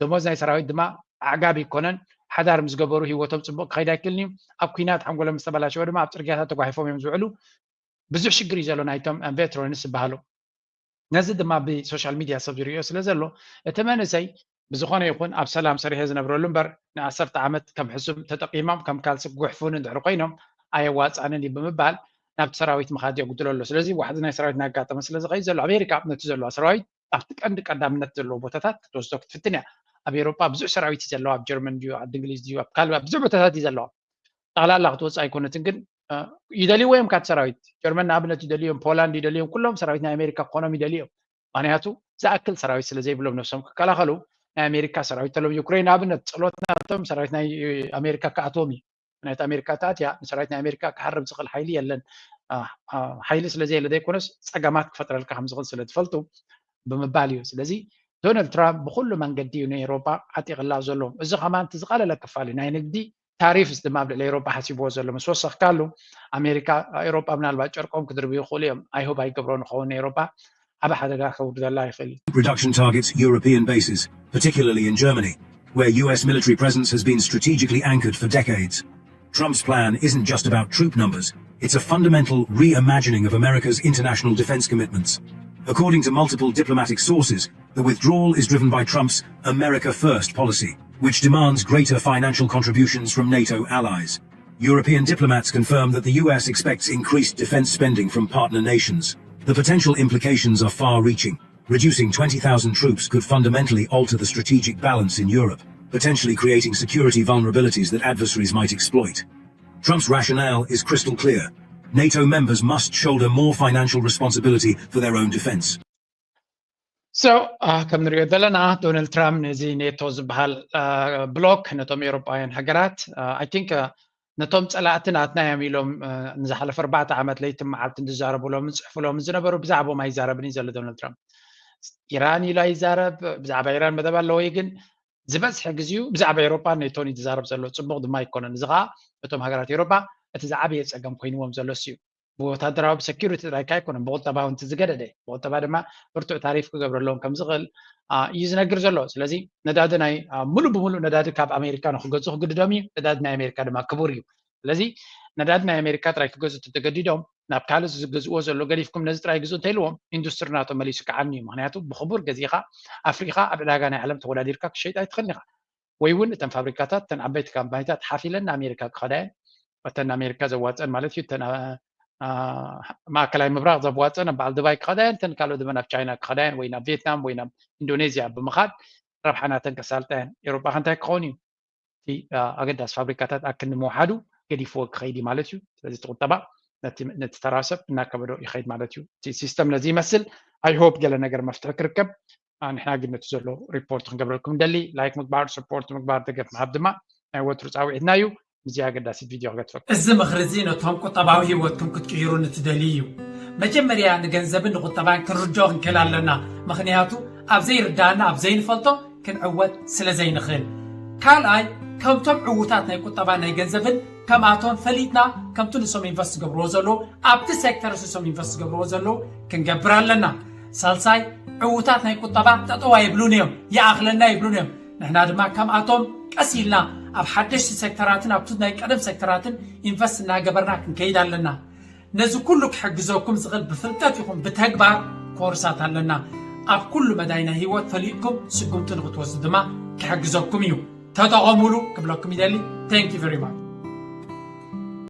ደሞዝ ናይ ሰራዊት ድማ ኣዕጋቢ ይኮነን። ሓዳር ምስ ገበሩ ህይወቶም ፅቡቅ ክኸይድ ኣይክልን እዩ። ኣብ ኩናት ሓንጎሎም ምስ ተበላሸወ ድማ ኣብ ፅርግያታት ተጓሒፎም እዮም ዝውዕሉ። ብዙሕ ሽግር እዩ ዘሎ ናይቶም ቬትሮንስ ዝበሃሉ። ነዚ ድማ ብሶሻል ሚድያ ሰብ ዝርእዮ ስለ ዘሎ እቲ መንእሰይ ብዝኾነ ይኹን ኣብ ሰላም ሰሪሐ ዝነብረሉ እምበር ንዓሰርተ ዓመት ከም ሕሱም ተጠቂሞም ከም ካልሲ ክጉሕፉኒ እንድሕር ኮይኖም ኣየዋፅኣንን እዩ ብምባል ናብቲ ሰራዊት ምኻድ የጉድሎ ኣሎ። ስለዚ ዋሕዚ ናይ ሰራዊት እናጋጠመ ስለ ዝኸይድ ዘሎ ኣሜሪካ ነቲ ዘለዋ ሰራዊት ኣብቲ ቀንዲ ቀዳምነት ዘለዎ ቦታታት ክትወስዶ ክትፍትን እያ። ኣብ ኤሮጳ ብዙሕ ሰራዊት እዩ ዘለዋ፣ ኣብ ጀርመን ድዩ ኣብ እንግሊዝ ድዩ ኣብ ካልእ ብዙሕ ቦታታት እዩ ዘለዋ። ጠቕላላ ክትወፅእ ኣይኮነትን ግን ይደልይዎ እዮም ካት ሰራዊት ጀርመን ንኣብነት ይደልዮም፣ ፖላንድ ይደልዮም፣ ኩሎም ሰራዊት ናይ ኣሜሪካ ክኾኖም ይደልዮም። ምክንያቱ ዝኣክል ሰራዊት ስለ ዘይብሎም ነብሶም ክከላኸሉ ናይ ኣሜሪካ ሰራዊት ተሎም ዩክሬን ንኣብነት ፀሎት ናቶም ሰራዊት ናይ ኣሜሪካ ክኣትዎም እዩ። ምክንያቱ ኣሜሪካ ተኣትያ ንሰራዊት ናይ ኣሜሪካ ክሓርብ ዝኽእል ሓይሊ የለን። ሓይሊ ስለ ዘየለ ዘይኮነስ ፀገማት ክፈጥረልካ ከም ዝኽእል ስለ ትፈልጡ ብምባል እዩ። ስለዚ ዶናልድ ትራምፕ ብኩሉ መንገዲ እዩ ንኤሮጳ ዓጢቕላ ዘሎ። እዚ ከማን እቲ ዝቐለለ ክፋል እዩ ናይ ንግዲ ታሪፍስ ድማ ኣብ ልዕሊ ኤሮጳ ሓሲብዎ ዘሎ ምስ ወሰኽካሉ ኣሜሪካ ኤሮጳ ምናልባት ጨርቆም ክድርብዩ ይኽእሉ እዮም። ኣይሆብ ኣይገብሮ ንኸውን ንኤሮጳ ዓብ ሓደጋ ከውርደላ ይኽእል እዩ። Reduction targets European bases, particularly in Germany, where U S military presence has been strategically anchored for decades. Trump's plan isn't just about troop numbers, it's a fundamental reimagining of America's international defense commitments. According to multiple diplomatic sources, the withdrawal is driven by Trump's America First policy, which demands greater financial contributions from NATO allies. European diplomats confirm that the U S expects increased defense spending from partner nations. The potential implications are far reaching. Reducing twenty thousand troops could fundamentally alter the strategic balance in Europe, potentially creating security vulnerabilities that adversaries might exploit. Trump's rationale is crystal clear. NATO members must shoulder more financial responsibility for their own defense. So ከም ንሪኦ ዘለና ዶናልድ ትራምፕ ነዚ ኔቶ ዝበሃል ብሎክ ነቶም ኤውሮጳውያን ሃገራት I think ነቶም ፀላእቲ ናትና እዮም ኢሎም ንዝሓለፈ ኣርባዕተ ዓመት ለይትን መዓልትን ዝዛረብሎም ዝፅሕፍሎም ዝነበሩ ብዛዕባኦም ኣይዛረብን እዩ ዘሎ ዶናልድ ትራምፕ። ኢራን ኢሉ ኣይዛረብ። ብዛዕባ ኢራን መደብ ኣለዎ እዩ ግን ዝበዝሐ ግዜኡ ብዛዕባ ኤውሮጳን ኔቶን እዩ ዝዛረብ ዘሎ። ፅቡቕ ድማ ኣይኮነን። እዚ ከዓ እቶም ሃገራት ኤውሮጳ እቲ ዝዓበየ ፀገም ኮይንዎም ዘሎ እሱ እዩ። ብወታደራዊ ብሰኪሪቲ ጥራይ ኣይኮነን ብቁጠባ እውን ዝገደደ ብቁጠባ ድማ ብርቱዕ ታሪፍ ክገብረሎም ከም ዝኽእል እዩ ዝነግር ዘሎ። ስለዚ ነዳዲ ናይ ሙሉእ ብሙሉእ ነዳዲ ካብ ኣሜሪካ ንክገዝኡ ክግድዶም እዩ። ነዳዲ ናይ ኣሜሪካ ድማ ክቡር እዩ። ስለዚ ነዳዲ ናይ ኣሜሪካ ጥራይ ክገዝኡ ተተገዲዶም ናብ ካልእ ዝገዝእዎ ዘሎ ገዲፍኩም ነዚ ጥራይ ግዝኡ እንተኢልዎም ኢንዱስትሪ ናቶም መሊሱ ክዓኒ እዩ። ምክንያቱ ብክቡር ገዚእካ ኣፍሪኻ ኣብ ዕዳጋ ናይ ዓለም ተወዳዲርካ ክሸይጥ ኣይትኽእልን ኢኻ። ወይ እውን እተን ፋብሪካታት እተን ዓበይቲ ካምፓኒታት ሓፍ ኢለን ንኣሜሪካ ክኸዳ እየን። እተን ንኣሜሪካ ዘዋፀን ማለት እዩ እተን ማእከላይ ምብራቕ ዘዋፀን ኣብ በዓል ዱባይ ክኸዳ እየን። እተን ካልኦት ድማ ናብ ቻይና ክኸዳ እየን ወይ ናብ ቪየትናም ወይ ናብ ኢንዶኔዝያ ብምኻድ ረብሓ ናተን ከሳልጣ እየን። ኤውሮጳ ከ እንታይ ክኸውን እዩ? እቲ ኣገዳሲ ፋብሪካታት ኣክል ንምውሓዱ ገዲፍዎ ክኸይድ እዩ ማለት እዩ። ስለዚ እቲ ቁጠባ ነቲ ተራ ሰብ እናከበዶ ይኸይድ ማለት እዩ። እቲ ሲስተም ነዚ ይመስል። I hope ገለ ነገር መፍትሒ ክርከብ። ንሕና ግን ነቲ ዘሎ ሪፖርት ክንገብረልኩም እንደሊ ላይክ ምግባር፣ ሰፖርት ምግባር፣ ደገፍ ምሃብ ድማ ናይ ወትሩ ፃውዒትና እዩ። ምስዚ ኣገዳሲት ቪድዮ ክገድፈኩም። እዚ ምኽሪ እዚ ነቶም ቁጠባዊ ህይወትኩም ክትቅይሩ ንትደልዩ እዩ። መጀመርያ ንገንዘብን ንቁጠባን ክንርድኦ ክንክእል ኣለና። ምኽንያቱ ኣብ ዘይርዳእና ኣብ ዘይንፈልጦ ክንዕወት ስለ ዘይንኽእል። ካልኣይ ከምቶም ዕዉታት ናይ ቁጠባን ናይ ገንዘብን ከምኣቶም ፈሊጥና ከምቲ ንሶም ኢንቨስት ዝገብርዎ ዘለዉ ኣብቲ ሴክተር ንሶም ኢንቨስት ዝገብርዎ ዘለዉ ክንገብር ኣለና። ሳልሳይ ዕዉታት ናይ ቁጠባ ጠጠው ኣይብሉን እዮም፣ ይኣኽለና ይብሉን እዮም። ንሕና ድማ ከምኣቶም ቀስ ኢልና ኣብ ሓደሽቲ ሴክተራትን ኣብቲ ናይ ቀደም ሴክተራትን ኢንቨስት እናገበርና ክንከይድ ኣለና። ነዚ ኩሉ ክሕግዘኩም ዝኽእል ብፍልጠት ይኹን ብተግባር ኮርሳት ኣለና። ኣብ ኩሉ መዳይ ናይ ህይወት ፈሊጥኩም ስጉምቲ ንክትወስዱ ድማ ክሕግዘኩም እዩ። ተጠቐሙሉ ክብለኩም ይደሊ። Thank you very much።